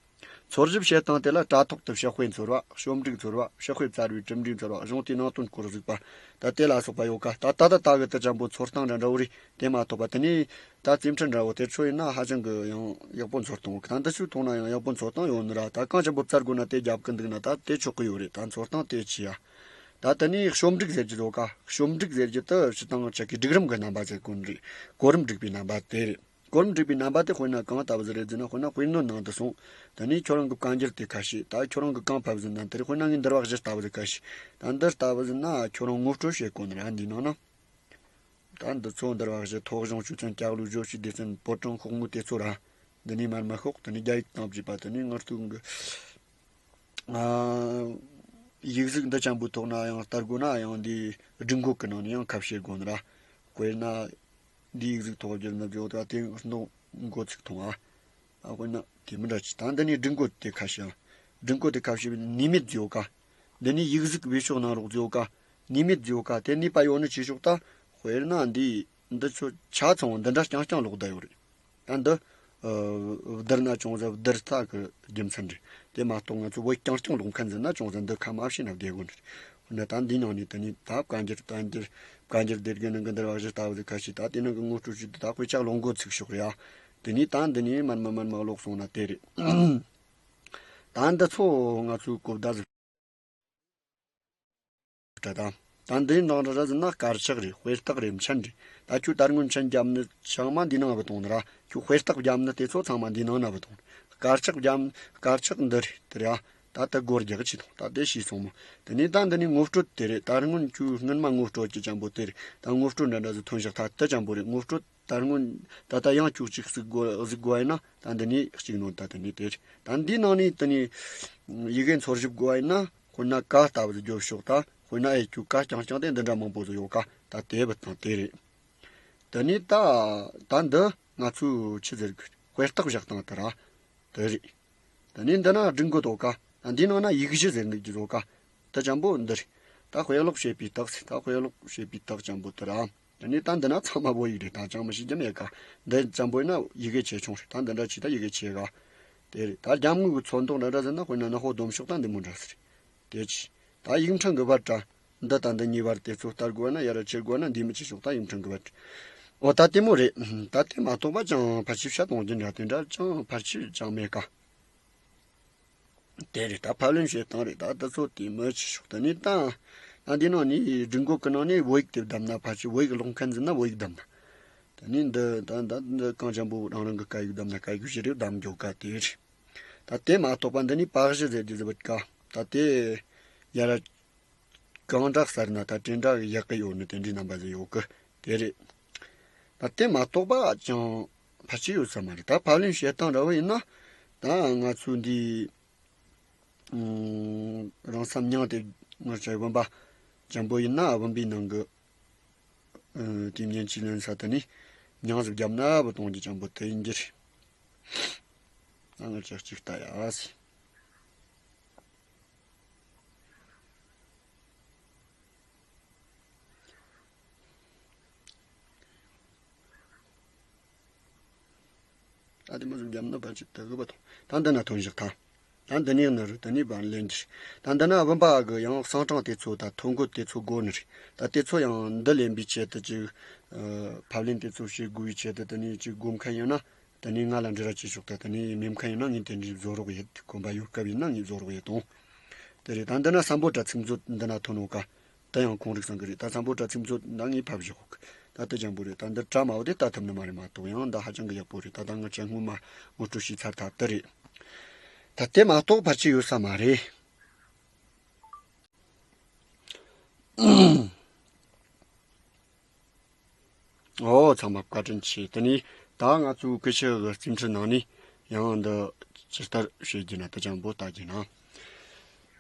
འཚོལ་ཞིབ་བྱེད་སྟངས་དེ་ལ་དྲ་ཐོག་ཏུ་ཕྱག་དཔེ་འཚོལ་བ། ཤོབ་འབྲིག་འཚོལ་བ། ཕྱག་དཔེ་བཙལ་བའི་གྲུབ་འབྲས་འཚོལ་བ། གཞུང་དེའི་ནང་དོན་སྐོར་གཟིགས་པ། ད་དེ་ལ་སོགས་པ་ཡོད་ཀ་ད་ད་ད་ད་གི་དེ་ཅན་པོ་འཚོལ་སྟངས་འདྲ་འདྲ་བོ་རེད། དེ་མ་གཏོགས་པ་དེ་ནས་ད་རྩིས་ཁྲ་འདྲ་བོ་དེ་ཚོ་ཡིན་ན་ཧ་ཅང་གི་ཡང་ཡག་པོ་འཚོལ་སྟངས་ཡོད་ཀི་ད་འདི་ཚོའི་ཐོག་ན་ཡང་ཡག་པོ་འཚོལ་སྟངས་ཡོད་ནི་ར། ད་གང་ཅན་པོ་བཙལ་དགོས་ན་དེ་རྒྱབ་ཀི་འདུག་ན་ད་དེ་ཆོག་གི་ཡོད་རེད། ད་འཚོལ་སྟངས་དེ་ཅི་ཡ། ད་དེ་ནས་ཤོབ་འབྲིག་ཟེར་རྒྱུ་ཡོད་ཀ་ཤོབ་འབྲིག་ཟེར་རྒྱུ་དེ་སྤྱིར་བཏང་ཆ་གི་སྒྲིག་རིམ་གི་རྣམ་པ་ཟེར་དགོས་ནི་རེད། གོ་རིམ་སྒྲིག་པའི་རྣམ་པ་དེ་རེད། གོ་རིམ་སྒྲིག་པའི་རྣམ་པ་དེ་དཔེར་ན་གང་ལྟ་བུ་ཟིག་རེད་ཟེར་ན། དཔེར་ན་དཔེར་ན་ནང་དུ་སོང་། དེ་ནས་ཁྱོད་རང་གི་བཀའ་འགྱུར་དེ་ཁ་ཤས། ད་ཁྱོད་རང་གི་གང་ཕབ་ཟིན་ན་དེ་རེད། དཔེར་ན་ངས་འདུལ་བ་གཞི་ལྟ་བུ་ཟིག་ཁ་ཤས། ད་འདི་ལྟ་བུ་ཟིན་ན་ཁྱོད་རང་ངོ་སྤྲོད་བྱེད་དགོས་ནི་རེད། འདིའི་ནང་ན། ད་འདི་ཚོ་འདུལ་བ་གཞི་ཐོག་གཞུང་ཆོས་ཚན་སྐྱབས་ལུགས་སྦྱོར་བྱེད་སྡེ་ཚན་པོ་ཊང་ཤོག་ངོས་དེ་ཚོ་ར། འདི་ནས་མར་མི་ཤོག་དེ་ནས་རྒྱ་ཡིག་དང་བཅས་པ་དེ་ནས་ངར་ཐུག་གི་ཨ། ཡིག་གཟུགས་འདི་ཅན་པོའི་ཐོག་ན་ཡང་ལྟར་དགོས་ན་ཡང་འདི་སྒྲིག་འགོད་ཀྱི་ནང་ནས་ཡང་ཁ་ཕྱེ་དགོས་ནི་ར། དཔེར་ན། འདི་ཡིག་གཟུགས་ཐོག་བསྒྱུར་ན་བརྗོད་དེ་ནོ་འགོ་ཚུགས་ཐོང་ཨ། ཨ་དཔེར་ན་དེ་མི་འདྲ་ཅི། ད་འདི་ནས་སྒྲིག་འགོད་དེ་ཁ་ཕྱེ་ཨ། སྒྲིག་འགོད་དེ་ཁ་ཕྱེ་བའི་ནུས་མེད་བརྗོད་ཀ་འདི་ནས་ཡིག་གཟུགས་བེད་སྤྱོད་གནང་རོགས་བརྗོད་ཀ་ནུས་མེད་བརྗོད་ཀ་དེ་ནུས་པ་ཡོད་ནི་ཅི་ཤོག་ད་དཔེར་ན་འདི་འདི་ཚོ་ཆ་ཚང་བ་འདི་འདྲ་རྐྱང་རྐྱང་ལོག་བསྡད་ཡོད་རེད། ད་འདི། ཨ། བསྡུར་ན་ཅུང་ཟད་བསྡུར་ས་གི་རྒྱུ་མཚན་རེད། དེ་མ་གཏོགས་ང་ཚོ་བོད་རྐྱང་རྐྱང་ཀློག་མཁན་ཟེར་ན་ཅུང་ཟད་འདི་ཁ་མ་ཕྱེ་ན་བདེ་གོ་ནི་རེད། ན་ད་འདི་ནང་ནས་དེ་ནས་ད་བཀའ་འགྱུར་བཀའ་འགྱུར་བཀའ་འགྱུར་སྡེ་དགེ་ནང་གི་འདིར་བ་གཞི་ལྟ་བུ་ཁ་ཤས་ད་དེ་ནང་གི་ངོ་སྤྲོད་བྱས་ཏེ་ད་དཔེ་ཆ་ཀློག་འགོ་ཚུགས་ཤོག་རེད་ཨ། དེ་ནས་ད་འདི་ནས་མར་མར་མར་མར་ཀློག་སོང་ན་དེ་རེད། ད་འདི་ཚོ་ང་ཚོའི་གོ་བརྡ་ཟིག་སྤྲད་དང་། ད་འདི་ནང་ར་ཟིན་ན་དཀར་ཆག་རེད། དཔེ་རྟགས་རེད། མཆན་རེད། ད་ཁྱོད་ད་སྔོན་མཆན་བརྒྱབ་ནི་ཚང་མ་འདི་ནང་བུད་བཏང་ནི་ར། ཁྱོད་དཔེ་རྟགས་བརྒྱབ་ནི་དེ་ཚོ་ཚང་མ་འདི་ནང་ན་བུད་བཏང་། དཀར་ཆག་བརྒྱབ་དཀར་ཆག་འདི་རེད་དེ་རེད་ཨ། ད་ལྟ་སྒོར་རྒྱག་ཅི་ཐོང་ད་དེ་ཤེས་སོང་མོ། དེ་ནས་ད་འདི་ནས་ངོ་སྤྲོད་དེ་རེད། ད་སྔོན་ཁྱོད་སྔོན་མ་ངོ་སྤྲོད་ཀྱི་ཅན་པོ་དེ་རེད། ད་ངོ་སྤྲོད་འདྲ་འདྲ་ཟིག་ཐོན་བཞག་ད་དེ་ཅན་པོ་རེད། ངོ་སྤྲོད་ད་སྔོན་ད་ལྟ་ཡང་ཁྱོད་གཅིག་གཟིགས་དགོས་གཟིགས་དགོས་ཡིན་ན་ད་འདི་ནས་གཅིག་ནོ་ད་དེ་ནས་དེ་རེད། ད་འདི་ནང་ནས་དེ་ནས་ཡི་གེ་འཚོལ་ཞིབ་དགོས་ཡིན་ན་དཔེར་ན་ཀ་ལྟ་བུ་ཟིག་རྒྱོབ་ཤོག་ད་དཔེར་ན་ཨེ་ཁྱོད་ཀ་རྐྱང་རྐྱང་དེ་འདི་འདྲ་མང་པོ་ཟིག་ཡོད་ཀ་ད་དེ་བུད་བཏང་དེ་རེད། དེ་ནས་ད་ད་འདི་ང་ཚོས་ཆི་ཟེར་དགོས་དཔེ་རྟགས་བཞག་སྟངས་དེ་ར། དེ་རེད། དེ་ནས་འདི་ན་སྒྲིག་འགོད་དོ་ཀ་ད་འདི་ནང་ན་ཡིག་གཞི་ཟེར་འདུག་གི་བཟོ་ཀ་ད་ཅན་པོ་འདི་རེད། ད་དཔེ་ཀློག་བྱེད་པའི་རྟགས་ཟེར་ད་དཔེ་ཀློག་བྱེད་པའི་རྟགས་ཅན་པོ་དེ་ར། དེ་ནས་ད་འདི་ན་ཚང་མ་བོད་ཡིག་རེད། ད་ཅང་མི་ཤེས་རྒྱུ་མེད་ཀ་འདི་ཅན་པོ་ཡིན་ན་ཡི་གེ་ཆེ་ཆུང་རེད། ད་འདི་འདྲ་ཆེ་ད་ཡི་གེ་ཆེ་ག་དེ་རེད། ད་རྒྱབ་ངོས་ཀྱི་ཚོན་མདོག་འདྲ་འདྲ་ཟེར་ན་དཔེར་ན་ནག་པོ་སྡོམ་ཤོག་ད་འདི་མོ་འདྲ་ཟེར། དེ་ཅི། ད་ཡིག་ཕྲེང་གི་བར་འདྲ། འདི་དང་འདི་གཉིས་བར་དེ་ཚོ་ལྟར་དགོས་ན་ཡར་ར་ཆེར་དགོས་ན་འདི་མི་ཆེ་ཤོག་ད་ཡིག་ཕྲེང་གི་བར། འོ་ད་དེ་མོ་རེད། ད་དེ་མ་གཏོགས་པ་ཅང་ཕལ་ཆེར་བཤད་གཏོང་རྒྱུ་འདྲ་དེ་འདྲ་ཅང་ཕལ་ཆེར་ཅང་མེད་ཀ་དེ་རེད། ད་ཕབ་ལེན་བྱེད་སྟངས་རེད། ད་འདི་ཚོ་དེ་མི་ཆེ་ཤོག་ད་ནི་ད་ད་འདི་ནང་ནས་སྒྲིག་འགོད་ཀྱི་ནང་ནས་བོད་ཡིག་དེ་བདམས་ན་ཕལ་ཆེར་བོད་ཡིག་ཀློག་མཁན་ཟིན་ན་བོད་ཡིག་བདམས་ན། ད་ནི་འདི་ད་ད་འདི་གང་ཅན་པོ་རང་རང་གི་སྐད་ཡིག་བདམས་ན་སྐད་ཡིག་བཞི་རེ་བདམས་འགྱོ་ག་དེ་རེད། ད་དེ་མ་གཏོགས་པ་འདི་ནི་པར་གཞི་ཟེར་རྒྱུ་ཟིག་བུད་ཀ་ད་དེ་ཡར་གང་འདྲ་གསར་ན་ད་དྲན་འདྲ་ཡག་གི་ཡོད་ནི་དེ་འདྲའི་རྣམ་པ་ཟིག་ཡོད་གི་དེ་རེད། ད་དེ་མ་གཏོགས་པ་ཅང་ཕལ་ཆེར་ཡོད་ས་མ་རེད། ད་ཕབ་ལེན་བྱེད་སྟངས་འདྲ་བོ་ཡིན་ན་ད་ང་ཚོ་འདི་ཨུམ་རང་སམ་མྱང་དེ་ངར་ཆ་བུམ་པ་ཅན་པོ་ཡིན་ན་བུམ་པའི་ནང་གི་ཨུམ་དེ་མཉེན་ཆས་ལེན་ས་དེ་ནི་མྱང་ཟིག་བརྒྱབ་ན་བུད་གཏོང་རྒྱུ་ཅན་པོ་དེ་ཡིན་རྒྱུ་རེད། ད་ངར་ཆ་གཅིག་ལྟ་ཡ་ཟེར། ད་དེ་མོ་ཟིག་བརྒྱབ་ན་ཕལ་ཆེར་དེ་གི་བ་དང་ད་འདི་ན་ཐོན་བཞག་ཐལ། ད་འདི་ནས་ནི་རུ་དེ་ནས་བར་ལེན་གྱི་ད་འདི་ན་བུམ་པ་གི་ཡང་གསང་གྲངས་དེ་ཚོ་ད་ཐོ་འགོད་དེ་ཚོ་དགོས་ནི་རེད། ད་དེ་ཚོ་ཡང་འདི་ལེན་པའི་ཆེད་དུ་ཅིག་ཕབ་ལེན་དེ་ཚོ་བྱེད་དགོས་པའི་ཆེད་དུ་དེ་ནས་ཅིག་དགོས་མཁན་ཡོད་ན། དེ་ནས་ང་ལ་འབྲེལ་བ་བྱེད་ཆོག་ད་དེ་ནས་མེད་མཁན་ཡིན་ན་ངས་དེ་འདྲའི་བཟོ་རོགས་ཡེད། དགོན་པ་ཡོད་སྐབས་ཡིན་ན་ངས་བཟོ་རོགས་ཡེད་དང་། དེ་རེད། ད་འདི་ན་སམ་བྷོ་ཊ་ཚིག་མཛོད་འདི་ན་ཐོན་ནོ་ཀ་ད་ཡང་ཁོང་རིག་སང་གི་རེད། ད་སམ་བྷོ་ཊ་ཚིག་མཛོད་ད་ངས་ཕབ་བཞག་གི་ད་དེ་ཅན་པོ་རེད། ད་འདི་བྲ་མ་བོ་དེ་ལྟ་ཐུབ་ནི་མ་རེད་མ་གཏོགས་ཡང་ད་ཧ་ཅང་གི་ཡག་པོ་རེད། ད་ད་ང་ཅན་སྔོན་མ་ངོ་སྤྲོད་བྱས་ཚར་ཐལ་དེ་རེད། ད་དེ་མ་གཏོགས་ཕལ་ཆེར་ཡོད་ས་མ་རེད། ཨོ་ཚང་མ་བཀའ་དྲིན་ཆེ། དེ་ནས་ད་ང་ཚོའི་སྐུ་ཞབས་ཀྱི་རྩིས་འཕྲུལ་ནང་ནས་ཡང་འདི་ཇི་ལྟར་བྱེད་རྒྱུ་ན་དེ་ཅན་པོ་ལྟ་རྒྱུ་ན།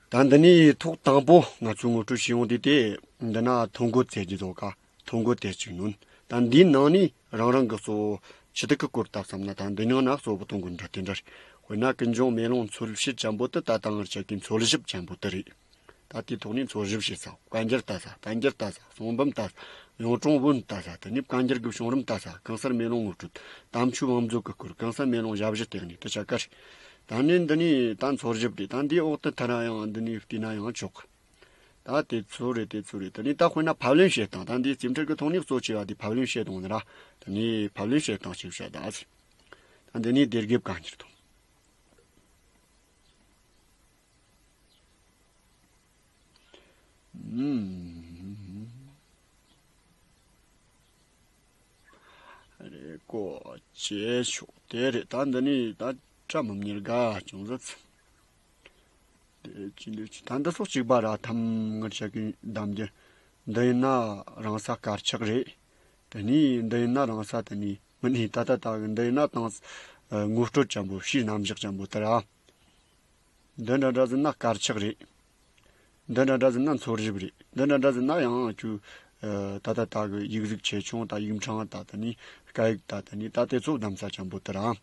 ད་འདི་ནས་ཐོག་དང་པོ་ང་ཚོས་ངོ་སྤྲོད་བྱས་ཡོང་དུས་དེ་འདི་ན་ཐོ་འགོད་ཟེར་རྒྱུ་དོ་ཀ་ཐོ་འགོད་དེ་གཅིག་ནོན། ད་འདིའི་ནང་ནས་རང་རང་གི་གཙོ་བོ་ཆི་ཏི་གི་སྐོར་ལྟ་བསམ་ན་ད་འདི་ནང་ན་གཙོ་བོ་ཐོ་འགོད་འདྲ་དེ་འདྲ་རེད། དཔེར་ན་ཀུན་འབྱུང་མེ་ལོང་འཚོལ་བྱེད་ཅན་པོ་དེ་ད་ད་ངར་ཆ་གི་འཚོལ་ཞིབ་ཅན་པོ་དེ་རེད། ད་དེའི་ཐོག་ནས་འཚོལ་ཞིབ་བྱེད་ས། བཀའ་འགྱུར་ལྟ་ས། བསྟན་འགྱུར་ལྟ་ས། གསུང་འབུམ་ལྟ་ས། གཡུང་དྲུང་བོན་ལྟ་ས། དེ་ནས་བཀའ་འགྱུར་གྱི་བྱུང་རིམ་ལྟ་ས། གང་སར་མེ་ལོང་ངོ་སྤྲོད། དམ་ཆོས་དབང་མཛོད་ཀྱི་སྐོར། གང་སར་མེ་ལོང་ཞབས་ཞུ་སྟེགས་ནས་དེ་ཆ་གར། ད་ནི་འདི་ནས་ད་འཚོལ་ཞིབ་རེད། ད་འདིའི་འོག་ཏུ་ཐ་ན་ཡང་འདི་ནས་བལྟས་ན་ཡང་ཆོག་ད་དེ་ཚོ་རེད། དེ་ཚོ་རེད། དེ་ནས་ད་དཔེར་ན་ཕབ་ལེན་བྱེད་སྟངས། ད་འདིའི་རྩིས་འཕྲུལ་གྱི་ཐོག་ནས་གཙོ་ཆེ་བ་དེ་ཕབ་ལེན་བྱེད་སྟངས་ནི་ར། དེ་ནས་ཕབ་ལེན་བྱེད་སྟངས་ཤིག་བཤད་ད། ད་འདི་ནས་སྡེ་དགེ་བཀའ་འགྱུར་དང་། ཨུམ། རེད་གོ། བྱས་ཆོག་དེ་རེད། ད་འདི་ནི་ད་བཀྲ་མི་ཉེར་དགའ་ཅུང་ཟད་ཚིམ། དེ་ཅི་འདོད་ཅི་ད་འདི་སོགས་གཅིག་པ་ར་ཐམ་ངར་ཆ་གི་གདམ་རྒྱུ། འདི་ཡིན་ན་རང་ས་དཀར་ཆག་རེད། དེ་ནི་འདི་ཡིན་ན་རང་ས་དེ་ནི་མི་ནི་ད་ད་ད་གི་འདི་ཡིན་ན་དང་ངོ་སྤྲོད་ཅན་པོ་ཕྱིའི་རྣམ་གཞག་ཅན་པོ་དེ་ར། འདི་འདྲ་འདྲ་ཟིན་ན་དཀར་ཆག་རེད། འདི་འདྲ་འདྲ་ཟིན་ན་འཚོལ་ཞིབ་རེད། འདི་འདྲ་འདྲ་ཟིན་ན་ཡང་ཁྱོད་ད་ལྟ་ད་གི་ཡིག་གཟུགས་ཆེ་ཆུང་ད་ཡིག་ཕྲེང་ད་ད་ནི་སྐད་ཡིག་ད་ད་ནི་ད་དེ་ཚོ་གདམ་ས་ཅན་པོ་དེ་ར།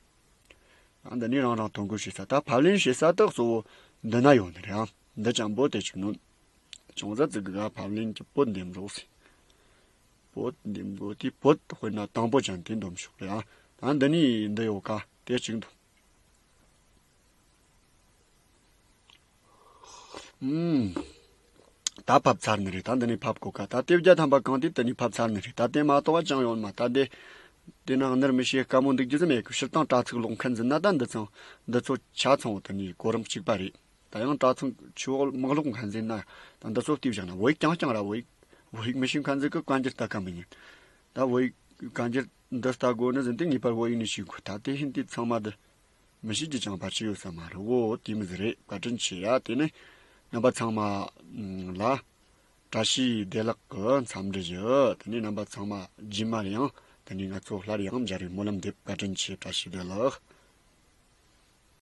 ཨ་འདི་ནི་རང་རང་ཐོ་འགོད་བྱེད་ས་ད་ཕབ་ལེན་བྱེད་ས་ད་གཙོ་བོ་འདི་ན་ཡོད་ནི་རེད། ཨ་འདི་ཅན་པོ་དེ་ཅིག་ནོན། ཅུང་ཟད་ཙི་གི་ག་ཕབ་ལེན་གྱི་བོད་འདེམས་རོགས་ཟེར། བོད་འདེམས་དགོས་དེ་བོད་དཔེར་ན་དང་པོ་ཅན་དེ་འདོམས་ཤོག་རེད། ཨ་ད་འདི་ནི་འདི་ཡོད་ཀ་དེ་ཅིག་འདུག་ཨུམ། ད་ཕབ་ཚར་ནི་རེད། ད་འདི་ནས་ཕབ་གོ་ཀ་ད་དེ་བརྒྱ་ཐམ་པ་གང་དེ་དེ་ནས་ཕབ་ཚར་ནི་རེད། ད་དེ་མ་གཏོགས་པ་ཅང་ཡོད་མ། ད་དེ་དེ་ན་ནར་མི་ཤེས་དཀའ་མོ་འདུག་རྒྱུ་ཟིག་མེད་གི། སྤྱིར་བཏང་དྲ་ཚིགས་ཀློག་མཁན་ཟིན་ན་ད་འདི་ཚང་འདི་ཚོ་ཆ་ཚང་བོ་དེ་ནས་གོ་རིམ་གཅིག་པ་རེད། ད་ཡང་དྲ་ཚིགས་ཆུ་འོག་མི་ཀློག་མཁན་ཟིན་ན་ད་འདི་ཚོ་བལྟས་བཞག་ན་བོད་ཡིག་རྐྱང་རྐྱང་ར། བོད་ཡིག་བོད་ཡིག་མི་ཤེས་མཁན་ཟིག་གི་བཀའ་འགྱུར་ལྟ་ཀ་མི་ཉན། ད་བོད་ཡིག་བཀའ་འགྱུར་འདི་ལྟ་དགོས་ནི་ཟིན་དེ་ངེས་པར་བོད་ཡིག་ནས་ཤེས་དགོས། ད་དེ་ཧིན་དེ་ཚང་མ་འདི་མི་ཤེས་ཀྱི་ཅང་ཕལ་ཆེར་ཡོད་ས་མ་རེད། འོ་དེ་མི་ཟིག་རེད། བཀའ་དྲིན་ཆེ་ཡ། དེ་ནས་རྣམ་པ་ཚང་མ་ལ་བཀྲ་ཤིས་བདེ་ལེགས་ཀྱི་འཚམས་འདྲི་ཞུ། དེ་ནས་རྣམ་པ་ཚང་མ་རྗེས་མར་ཡང་དེ་ནས་ང་ཚོ་སླར་ཡང་མཇལ་བའི་སྨོན་ལམ་འདེབས། བཀའ་དྲིན་ཆེ། བཀྲ་ཤིས་བདེ་ལེགས།